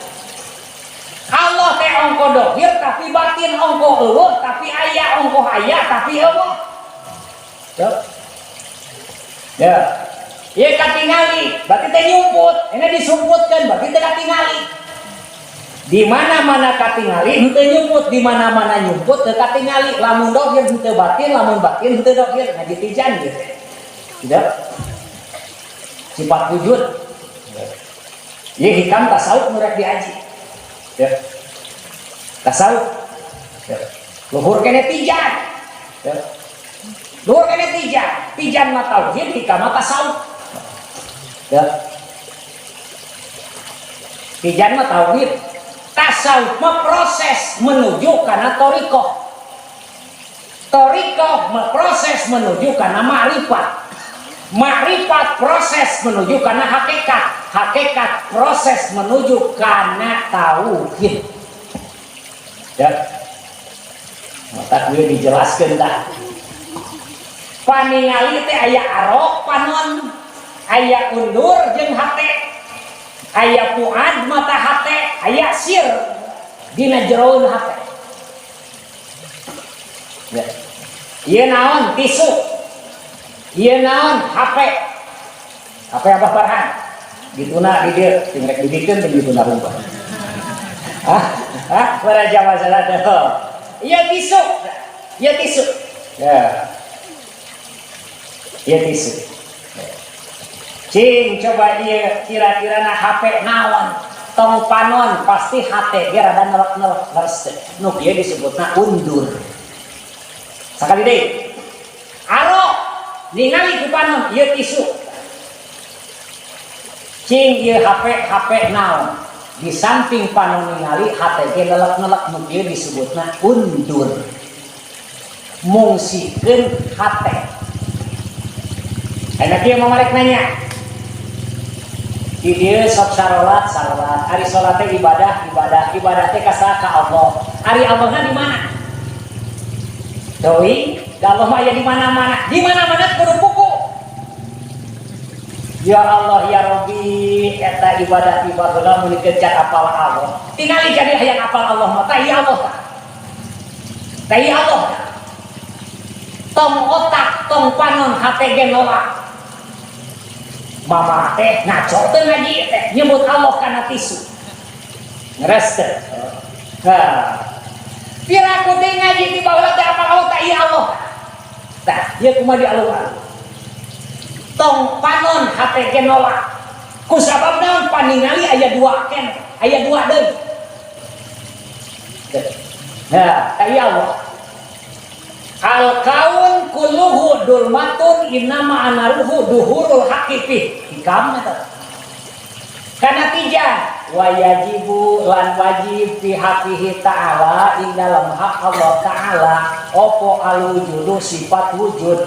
Allah teh ongko dohir tapi batin, ongko euweuh tapi aya, ongko aya tapi euweuh. Ya. Ya. Ieu katingali, berarti teh nyumput. Ini disumputkeun berarti teh katingali. Di mana-mana katingali henteu nyumput, di mana-mana nyumput teu katingali. Lamun dohir henteu batin, lamun batin henteu dohir, ngaji tijan gitu. Tidak. Sifat wujud. Ieu hikam tasawuf nu rek diaji. Ya. Tasawuf. Ya. Luhur kene tijan. Ya. Luhur kene tijan. Tijan mah tauhid, hikam mah tasawuf. Ya. Tijan mah tauhid. Tasawuf mah proses menuju kana thoriqoh. Thoriqoh mah proses menuju kana ma'rifat. Ma'rifat proses menuju kana hakikat. Hakikat proses menuju kana tauhid. Ya. Mata gue dijelaskan dah. Paningali teh aya arok panon, aya undur jeung hate, aya fuad mata hate, aya sir dina jeroan hate. Ya. Ieu naon tisu? Ieu naon HP? HP Abah Farhan. Dituna di dieu, sing rek dibikeun teh dituna rumpah. Ah, ah, baraja masalah teh. Ieu tisu. Ieu tisu. Ya. Ieu tisu. Cing coba ieu kira-kira na HP naon? Tong panon pasti hate ge rada nelek-nelek, leres teh. Nu kieu disebutna undur. Sakali deui. Aro ningali ku panon ieu tisu. Cing ieu HP, HP naon? Di samping panon ningali hate ge nelek-nelek, nu kieu disebutna undur. Mungsikeun hate. Ayeuna kieu mau marek nanya. Di dieu sok sarolat, sarolat. Ari salat teh ibadah, ibadah, ibadah teh ka saha? Ka Allah. Ari Allahna di mana? Teuing, da Allah mah aya di mana-mana. Di mana-mana kudu buku. Ya Allah ya Rabbi, eta ibadah ibadah mun dikejar apal Allah. Tingali jadi hayang apal Allah mah tah ieu Allah tah. Tah ieu Allah tah. Tong otak, tong panon hate ge nolak. Mama teh ngaco teh ngaji teh nyebut Allah kana tisu. Ngeres teh. Ha. Piraku teh ngaji di baheula teh apal Allah tah ieu Allah. Tah, ieu kumaha di alung-alung. Tong panon hate ge nolak. Ku sabab naon? Paningali aya dua ken, aya dua deui. Nah, tah ieu Allah. Al kaun kulluhu dulmatun innama analuhu duhurul haqiqi. Hikam eta. Kana tiga, wa yajibu lan wajib fi haqqihi ta'ala ing dalam hak Allah ta'ala opo al wujudu sifat wujud,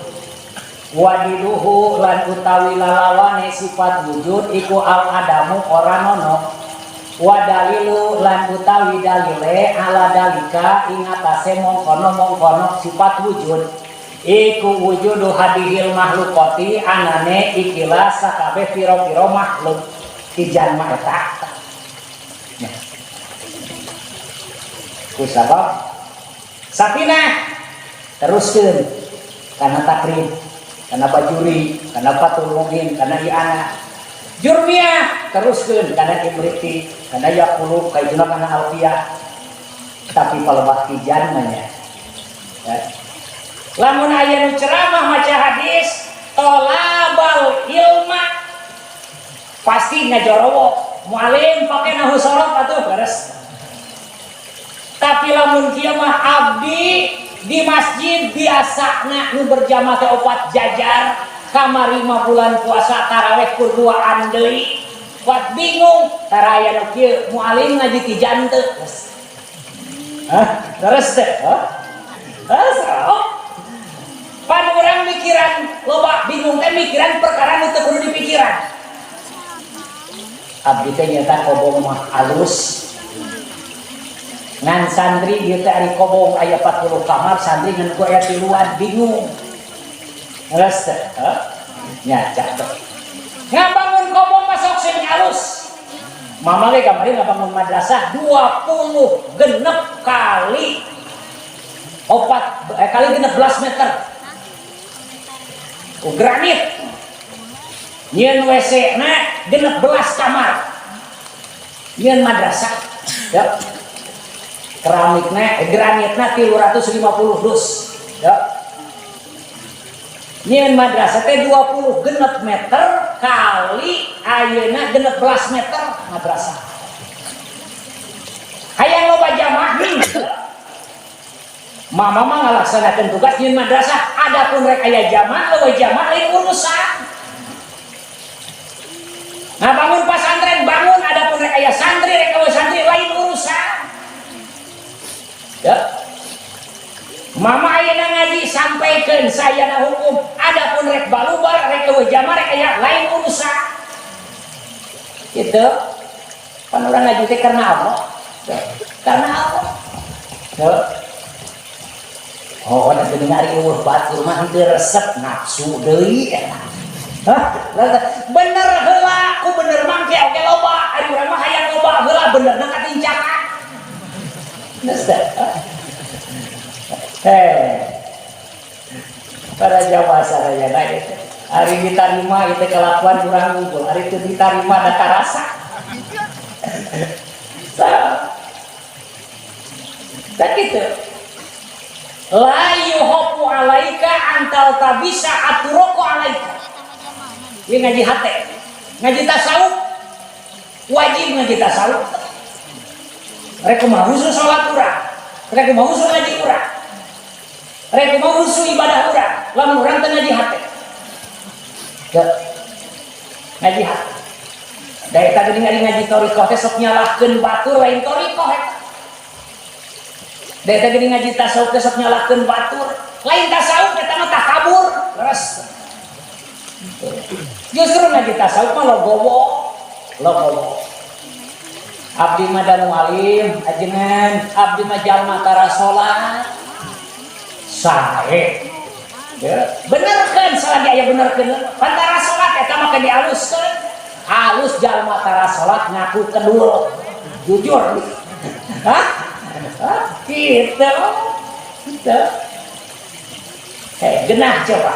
wadiduhu lan utawi lalawane sifat wujud iku al adamu ora nono, wa dalilu lan utawi dalile ala dalika ing atase mongkono-mongkono sifat wujud iku wujudu hadihil makhlukati anane ikilah sakabeh pira-pira makhluk tijan mah eta. Ya. Ku sabab Safinah teruskeun kana Taqrib, kana Bajuri, kana Fathul Mu'in, kana I'anah. Jurmiyah teruskeun kana Imriti, kana Yaqulu, kaituna kana Alfiyah. Tapi palebah tijan mah nya. Ya. Lamun aya nu ceramah maca hadis tolabal ilma pasti. ngajorowo mualim pake nahu sorot atuh beres. Tapi lamun kieu mah abdi di masjid biasana nu berjamaah teh opat jajar, kamari mah bulan puasa taraweh kur duaan deui. Buat bingung tara aya nu kieu, mualim ngaji tijan teu. Hah? Terus teh? Hah? Hah? Pan urang mikiran loba bingung teh mikiran perkara nu teu kudu dipikiran. Abdi teh nyata kobong mah alus. Ngan santri dieu teh ari kobong aya 40 kamar, santri ngan ku aya tiluan, bingung. Geus teh, hah? Nya cakep. Ngabangun kobong mah sok sing alus. Mama ge kamari ngabangun madrasah 20 genep kali opat, kali 16 meter. Oh, granit. Nyieun WC na 16 kamar. Nyieun madrasah. Ya. Keramikna, granitna 350 dus. Ya. Nyieun madrasah teh 20 genep meter kali ayeuna 16 meter madrasah. Hayang loba jamaah nih. Mama mah ngalaksanakeun tugas nyieun madrasah, adapun rek aya jamaah leuwih jamaah lain urusan. Ngabangun pasantren bangun, adapun rek aya santri rek euweuh santri lain urusan. Ya. Mama ayeuna ngaji sampaikeun sayana hukum, adapun rek balubar rek euweuh jamaah rek aya lain urusan. Gitu. Pan urang ngaji teh karena apa? Ya. Karena apa? Ya. Oh, da geuning ari euweuh batur mah henteu resep nafsu deui eta. Hah? Bener heula, ku bener mangke oge loba, ari urang mah hayang loba heula benerna katincakan. Geus teh. Heh. Para jamaah sadayana itu. Ari ditarima itu kelakuan urang unggul, ari teu ditarima da karasa. So, tak gitu. La yuhofu alaika antal tabisa aturoko alaika. Ini ngaji hate, ngaji tasawuf, wajib ngaji tasawuf. Rek mah khusus salat urang, rek mah khusus ngaji urang, rek mah khusus ibadah urang, lamun urang teu ngaji hate. Teu. Ngaji hate. Da eta geuning ari ngaji thoriqoh teh sok nyalahkeun batur lain thoriqoh eta. Da eta geuning ngaji tasawuf teh sok nyalahkeun batur, lain tasawuf eta mah takabur. Leres. Justru ngaji tasawuf mah logowo, logowo. Abdi mah da mualim, ajengan, abdi mah jalma tara salat. Sae. Ya, benerkeun salagi aya benerkeun. Pan tara salat eta mah keun dialuskeun. Halus jalma tara salat ngaku kedul. Jujur. Hah? Hah? Gitu. Gitu. Hei, genah coba.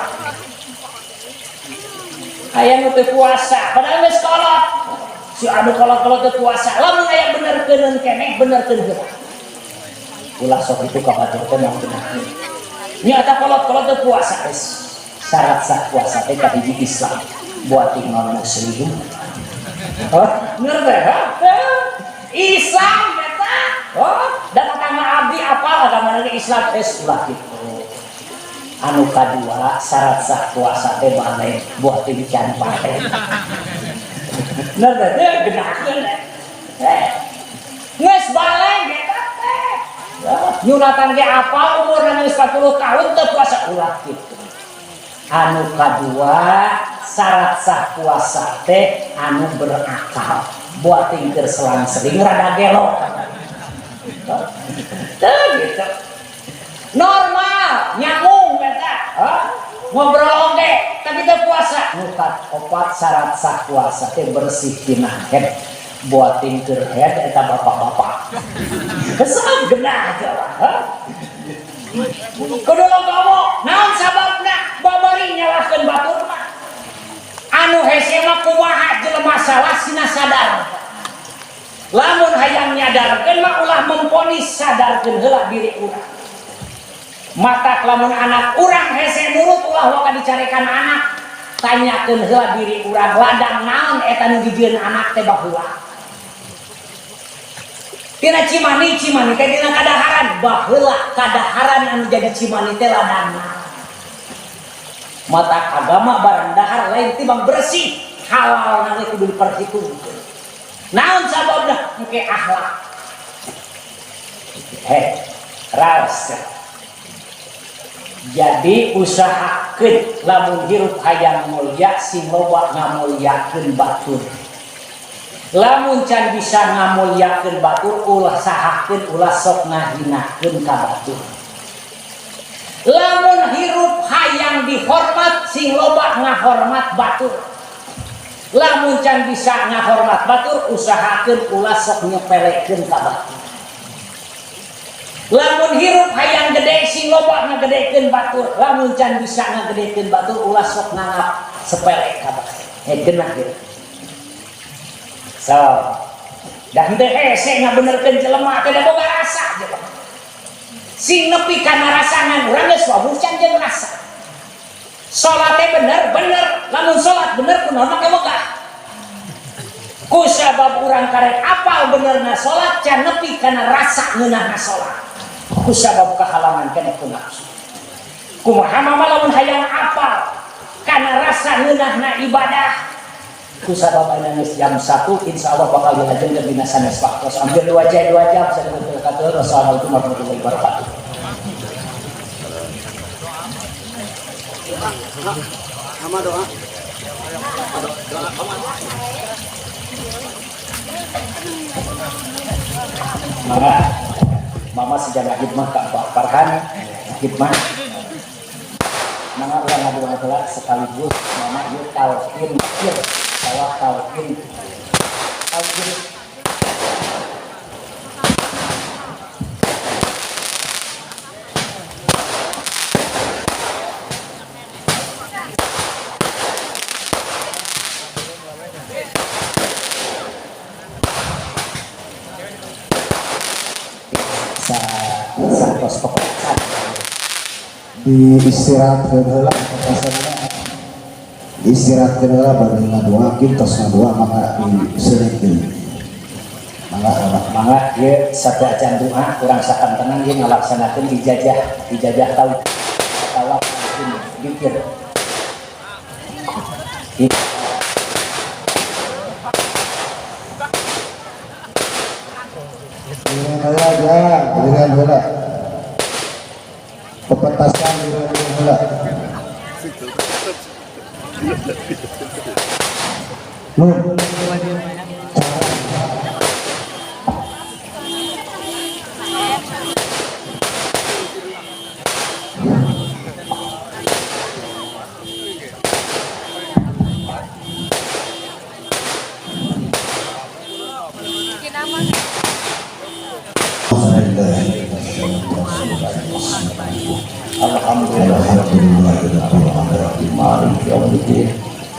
Aya nu teu puasa, padahal geus kolot. Si anu kolot-kolot teu puasa, lamun aya benerkeun keneh, benerkeun heula. Ulah sok itu ka batur teh moal genahkeun. Nyata kolot-kolot teu puasa geus. Syarat sah puasa teh kahiji Islam. Buat non muslim. Oh, ngerti ha? Islam eta. Oh, dan tetangga abdi apal agama Islam geus ulah kitu. Anu kadua syarat sah puasa teh balik buat can pare. Ngerti teh genahkeun. Eh. Geus balik eta teh. Nyunatan ge apal umurna geus 40 tahun teu puasa ulah kitu. Anu kadua syarat sah puasa teh anu berakal. Buat tingkir selang-seling rada gelo. Teu gitu. Normal, nyambung eta. Hah? Ngobrol oge, tapi teu puasa. Nu opat syarat sah puasa teh bersih tina head. Buat tingkir head eta bapak-bapak. Kesal genah coba. Hah? Kudu logowo, naon sababna babari nyalahkeun batur mah. Anu hese mah kumaha jelema salah sina sadar. Lamun hayang nyadarkeun mah ulah memponis, sadarkeun heula diri urang. Matak lamun anak urang hese nurut ulah waka dicarekan anak. Tanyakeun heula diri urang ladang naon eta nu dijieun anak teh baheula. Tina cimani, cimani teh dina kadaharan, baheula kadaharan anu jadi cimani teh ladang naon. Mata agama barang dahar lain tibang bersih, halal nang kudu diperhitungkeun. Naon sababna? Engke akhlak. Heh, raos. Jadi usahakeun lamun hirup hayang mulia sing loba ngamulyakeun batur. Lamun can bisa ngamulyakeun batur ulah sahakeun ulah sok ngahinakeun ka batur. Lamun hirup hayang dihormat sing loba ngahormat batur. Lamun can bisa ngahormat batur usahakeun ulah sok nyepelekeun ka batur. Lamun hirup hayang gede sing loba ngagedekeun batur. Lamun can bisa ngagedekeun batur ulah sok nganggap sepele ka batur. Genah gitu. So, da henteu hese ngabenerkeun jelema teh da boga rasa jelema. Sing nepi kana rasangan urang geus wawuh can jeung rasa. Salat teh bener, bener. Lamun salat bener kunaon make wegah. Ku sabab urang karek apal benerna salat can nepi kana rasa ngeunahna salat. Ku sabab kahalangan keneh ku nafsu. Kumaha mama lamun hayang apal kana rasa ngeunahna ibadah. Ku sabab ayeuna geus jam 1 insyaallah bakal dilajengkeun dina sanes waktos. Hampir 2 jam, 2 jam saya katur. Wassalamualaikum warahmatullahi wabarakatuh. Sama doa. Mama, mama sejarah hikmah Kak Pak Farhan, hikmah. Mama urang ngadoa heula sekaligus mama ieu talqin ieu bawa talqin. Talqin. Di istirahatkeun heula petasanna, istirahatkeun heula bari ngadoa tos ngadoa maka diseureut deui. Mangga mangga. Mangga ieu satu acan doa urang sakantenan ieu ngalaksanakeun ijazah, ijazah tauhid atawa zikir. Dengan heula ya, dengan heula. Pepetasan dengan heula. Nun.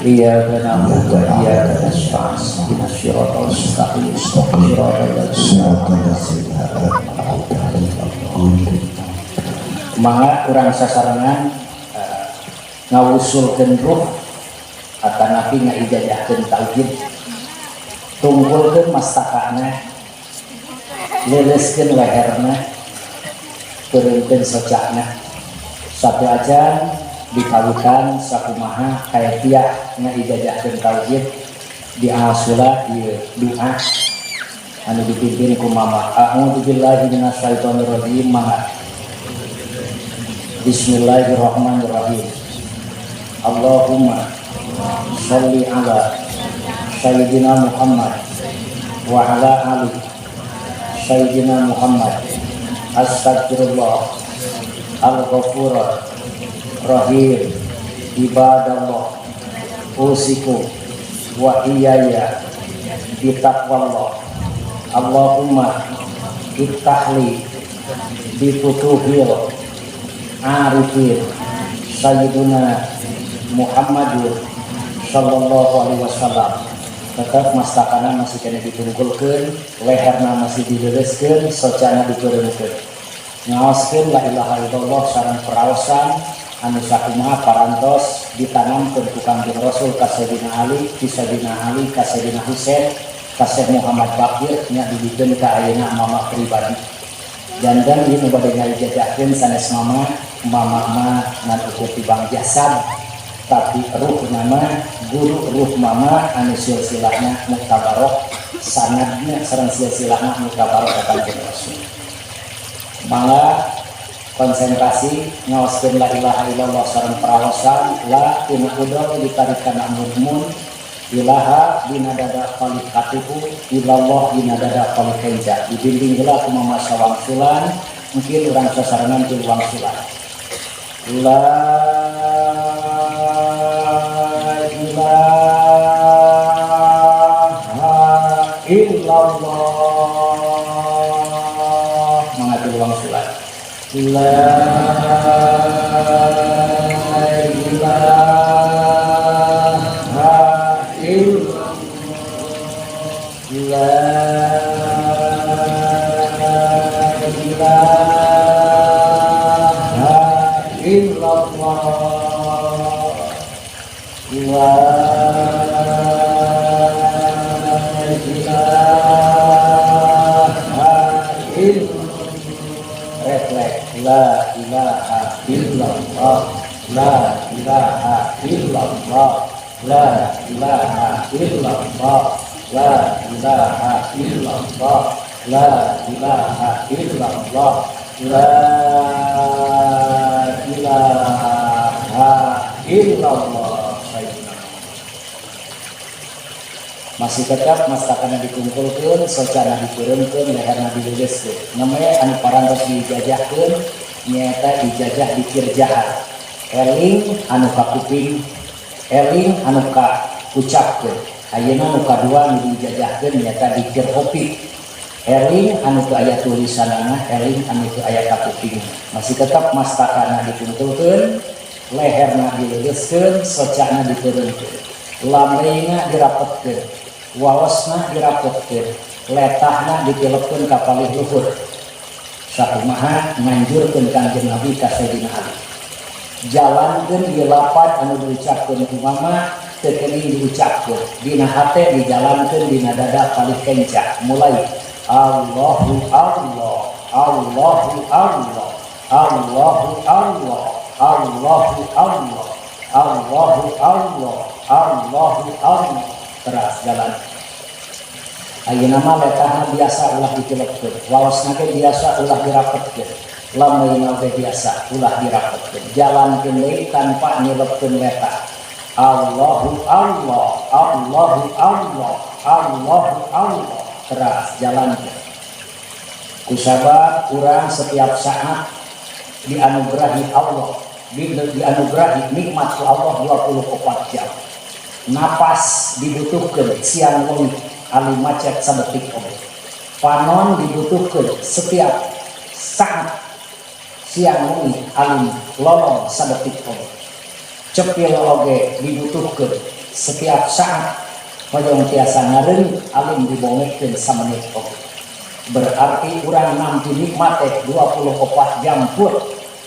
Iyyaka na'budu wa iyyaka nasta'in ihdinas siratal mustaqim siratal ladzina an'amta 'alaihim. Mangga urang sasarengan ngawusulkeun ruh atanapi ngaijazahkeun tauhid, tungkulkeun mastakana, leuleuskeun leherna, turunkeun socana. Satu ajan dikawitan sakumaha kaefiah ngaijazahkeun tauhid diasula ieu doa anu dipimpin ku mama. A'udzubillahi minasyaitonirrajim. Mangga. Bismillahirrahmanirrahim. Allahumma sholli ala Sayyidina Muhammad wa ala ali Sayyidina Muhammad. Astagfirullah al-ghafur rahim. Ibadallah usiku wa iyaya bitaqwallah. Allahumma iftahli bifutuhil arifin Sayyiduna Muhammadun sallallahu alaihi wasallam. Tetap mastakana masih kena ditungkulkeun, leherna masih dileuleuskeun, socana diturunkeun. Ngaoskeun la ilaha illallah sareng peraosan Anu sakumaha parantos ditanamkeun ku Kangjeng Rasul ka Sayyidina Ali, ti Sayyidina Ali ka Sayyidina Husain, ka Syekh Muhammad Bakir, nya dibikeun ka ayeuna mama pribadi. Janten ieu nu bade ngajajahkeun sanes mama, mama mah ngan ukur tibang jasad, tapi ruh nama guru ruh mama anu silsilahna mutabarok sanadnya sareng silsilahna mutabarok ka Kangjeng Rasul. Mangga konsentrasi ngaoskeun la ilaha illallah sareng paraosan. La tina udol ditarik kana mun, ilaha dina dada palih katipu, illallah dina dada palih kenca. Dibimbing heula ku mama sawangsulan, mungkin urang sasarengan tilu wangsulan. La ilaha illallah. Mangga tilu wangsulan. La ilaha illallah. La ilaha illallah. La ilaha illallah. Refleks. La ilaha illallah, la ilaha illallah, la ilaha illallah, la ilaha illallah, la ilaha illallah, la ilaha illallah. Masih tetap mastakana dikumpulkeun, socana dipeureumkeun, leherna dileuleuskeun. Namanya anu parantos dijajahkeun nyaeta ijazah dikir jahar. Eling anu kakuping, eling anu ka ucapkeun. Ayeuna nu kadua nu diijazahkeun nyaeta dikir kopi. Eling anu teu aya tulisanana, eling anu teu aya kakuping. Masih tetap mastakana dikumpulkeun, leherna dileuleuskeun, socana dipeureumkeun, lambeyna dirapetkeun, waosna dirapetkeun, letahna ditilepkeun ka palih luhur, sakumaha nganjurkeun Kangjeng Nabi ka Sayyidina Ali. Jalankeun ieu lapad anu diucapkeun ku mama, teu keuning diucapkeun dina hate, dijalankeun dina dada palih kenca. Mulai. Allahu Allah, Allahu Allah, Allahu Allah, Allahu Allah, Allahu Allah, Allahu Allah. Teras jalan. Ayeuna mah letahna biasa, ulah ditilepkeun. Waosna ge biasa, ulah dirapetkeun. Lambeuna ge biasa, ulah dirapetkeun. Jalankeun deui tanpa nilepkeun letah. Allahu Allah, Allahu Allah, Allahu Allah. Teras jalankeun. Kusabab urang setiap saat dianugerahi Allah, dianugerahi nikmat ku Allah 24 jam. Napas dibutuhkan siang wengi, alim macet sadetik oge. Panon dibutuhkan setiap saat siang wengi, alim lolong sadetik oge. Cepil oge dibutuhkan setiap saat, hoyong tiasa ngareun alim dibongekkeun samenit oge. Berarti urang nampi nikmat teh 24 jam pun.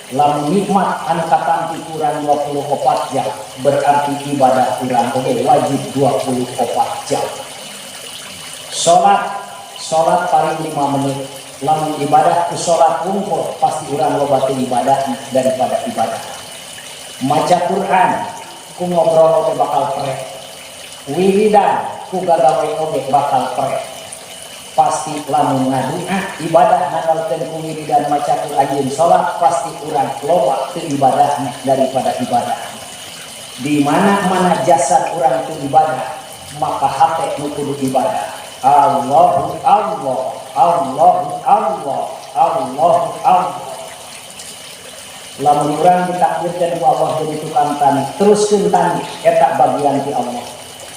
Lamun nikmat anu katampi kurang 24 jam, berarti ibadah kurang oge wajib 24 jam. Salat, salat paling 5 menit. Lamun ibadah ku salat wungkul, pasti urang loba teu ibadah daripada ibadah. Maca Quran ku ngobrol oge bakal prek. Wiridan ku gagawe oge bakal prek. Pasti lamun ngadua ibadah ngandalkeun ku wiridan, maca Quran jeung salat, pasti urang loba teu ibadahna daripada ibadah. Di mana-mana jasad urang teu ibadah, maka hate nu kudu ibadah. Allahu Allah, Allahu Allah, Allahu Allah. Lamun urang ditakdirkan ku Allah jadi tukang tani, teruskeun tani, eta bagian ti Allah.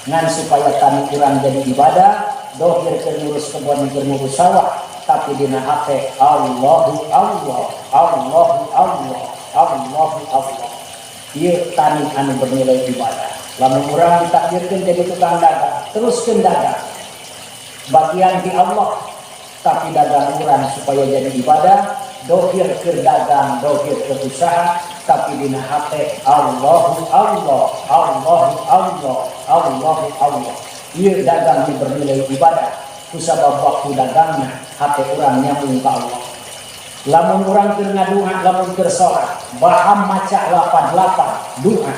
Ngan supaya tani urang jadi ibadah, dohir keur ngurus kebon, keur ngurus sawah, tapi dina hate Allahu Allah, Allahu Allah, Allahu Allah. Ieu tani anu bernilai ibadah. Lamun urang ditakdirkan jadi tukang dagang, teruskeun dagang. Bagian di Allah, tapi dagang urang supaya jadi ibadah, dohir keur dagang, dohir keur usaha, Tapi dina hate Allahu Allah, Allahu Allah, Allahu Allah. Ieu dagang ini bernilai ibadah kusabab waktu dagangna hate urang nyambung ka Allah. Lamun urang keur ngadua, lamun keur salat, baham maca lapan-lapan doa,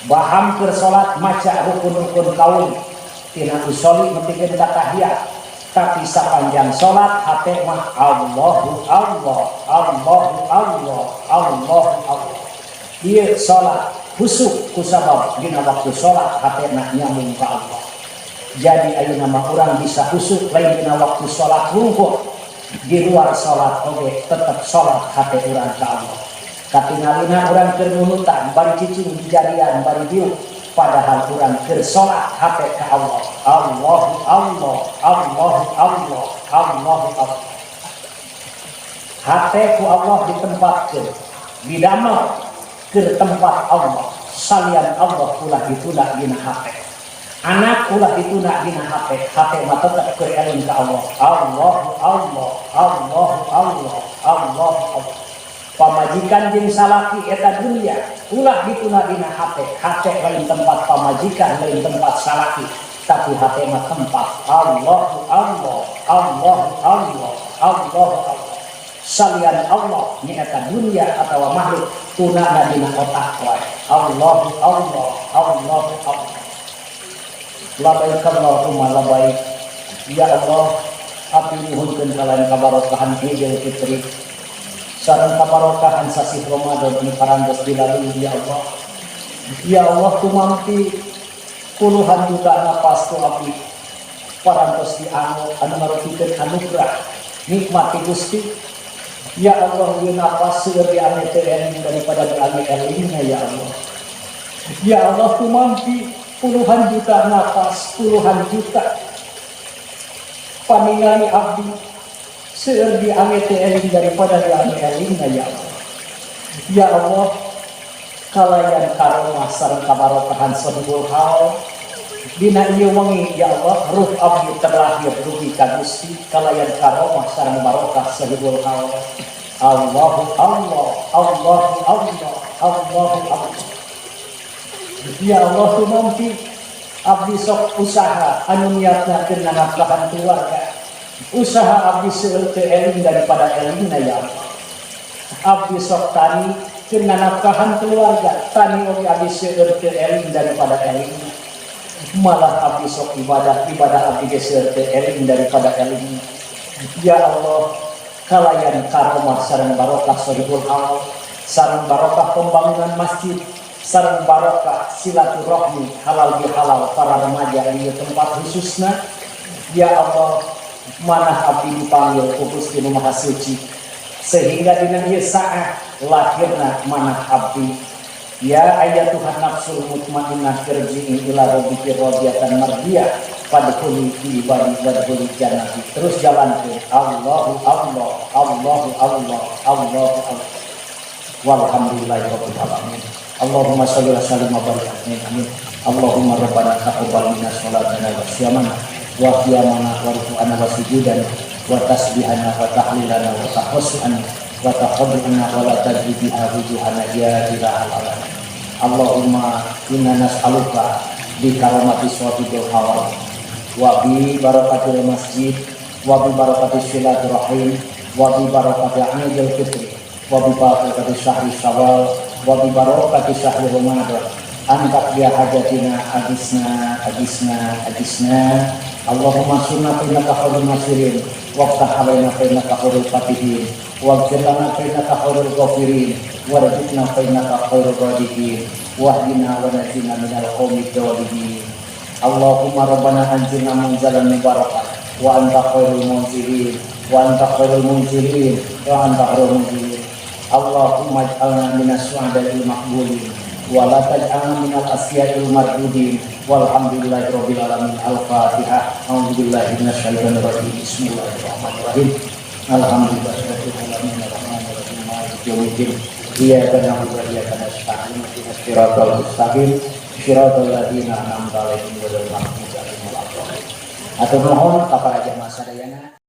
baham keur salat maca rukun-rukun kaul tina usoli nepikeun ka tahiyat, tapi sepanjang salat hate mah Allahu Allah, Allahu Allah, Allahu Allah. Ieu salat khusyuk kusabab dina waktu salat hatena nyambung ka Allah. Jadi ayeuna mah urang bisa khusyuk lain dina waktu salat hungkul, di luar salat oge tetep salat hate urang ka Allah. Katingalina urang keur nundutan bari cicing di jarian bari diuk, padahal urang keur salat hate ka Allah. Allahu Allah, Allahu Allah, Allahu Allah. Hate ku Allah ditempatkeun, didamel keur tempat Allah. Salian Allah ulah ditunda dina hate. Anak ulah ditunda dina hate. Hate mah tetep keur eling ka Allah. Allahu Allah, Allahu Allah, Allahu Allah. Pamajikan jeung salaki eta dunia ulah ditunda dina hate. Hate lain tempat pamajikan, lain tempat salaki, tapi hate mah tempat Allahu Allah, Allahu Allah, Allahu Allah. Salian Allah nyaeta dunia atau makhluk, tundana dina otak wae. Allahu Allah, Allahu Allah. Labaik Allahumma labaik. Ya Allah, abdi nyuhunkeun kalayan kabarokahan Idul Fitri sareng kabarokahan sasih Ramadan anu parantos dilalui. Ya Allah, ya Allah, tumampi puluhan juta napas ku abdi parantos dianggo anu marupikeun anugerah nikmat ti Gusti. Ya Allah, ieu napas seueur diangge teu eling daripada diangge elingna. Ya Allah, ya Allah, tumampi puluhan juta napas, puluhan juta paningali abdi seueur diangge teu eling daripada diangge elingna. Ya Allah, ya Allah, kalayan karomah sareng kabarokahan Sohibul Haul dina ieu wengi, ya Allah, ruh abdi terlahir dugi ka Gusti kalayan karomah sareng barokah Sohibul Haul. Allahu Allah, Allahu Allah, Allahu Allah. Ya Allah, tumampi abdi sok usaha anu niatna keur nganafkahan keluarga, usaha abdi seueur teu eling daripada elingna. Ya Allah, abdi sok tani keur nganafkahan keluarga, tani oge abdi seueur teu eling daripada elingna. Malah abdi sok ibadah, ibadah abdi ge seueur teu eling daripada elingna. Ya Allah, kalayan karomah sareng barokah Sohibul Haul sareng barokah pembangunan masjid sareng barokah silaturahmi halal bihalal para remaja di tempat khususna, ya Allah, manah abdi dipanggil ku Gusti Nu Maha Suci sehingga dina ieu saat lahirna manah abdi. Ya ayyatuhan nafsul mutmainnah, irji'i ila rabbiki radiyatan mardiyah, fadkhuli fi ibadi wadkhuli jannati. Terus jalankeun Allahu Allah, Allahu Allah, Allahu Allah. Walhamdulillahirabbil alamin. Allahumma sholli wa sallim wa barik, amin amin. Allahumma rabbana taqabbal minna sholatana wa siyamana wa qiyamana wa ruku'ana wa sujudana wa tasbihana wa tahlilana wa takhassu'ana wa taqaddana wa la tajri biha wujuhana ya ilahal alamin. Allahumma inna nas'aluka bi karamati Sohibul Haul wa bi barakatil masjid wa bi barakati silaturahim wa bi barakati Idul Fitri wa bi barakati syahri Syawal wa bi barakati syahri Ramadan an taqdiya hajatina. Agisna, agisna, agisna. Allahumma ansurna fa innaka khairun nasirin, waftah alaina fa innaka khairul fatihin, waghfir lana fa innaka khairul ghafirin, warzuqna fa innaka khairul raziqin, wahdina wa najina minal qaumid dhalimin. Allahumma rabbana anzilna munzalan mubarakan wa anta khairul munzilin, wa anta khairul munzilin, wa anta khairul munzilin. Allahumma ij'alna minas su'ada'il maqbulin wa la taj'alna minal asfiya'il mardudin. Walhamdulillahi rabbil alamin. Al-fatihah. A'udzubillahi minasyaitonir rajim. Bismillahirrahmanirrahim. Alhamdulillahi rabbil alamin, arrahmanir rahim, maliki yaumiddin, iyyaka na'budu wa iyyaka nasta'in, ihdinas siratal mustaqim, siratal ladzina an'amta 'alaihim ghairil maghdubi 'alaihim waladdallin. Atur nuhun ka para jamaah sadayana.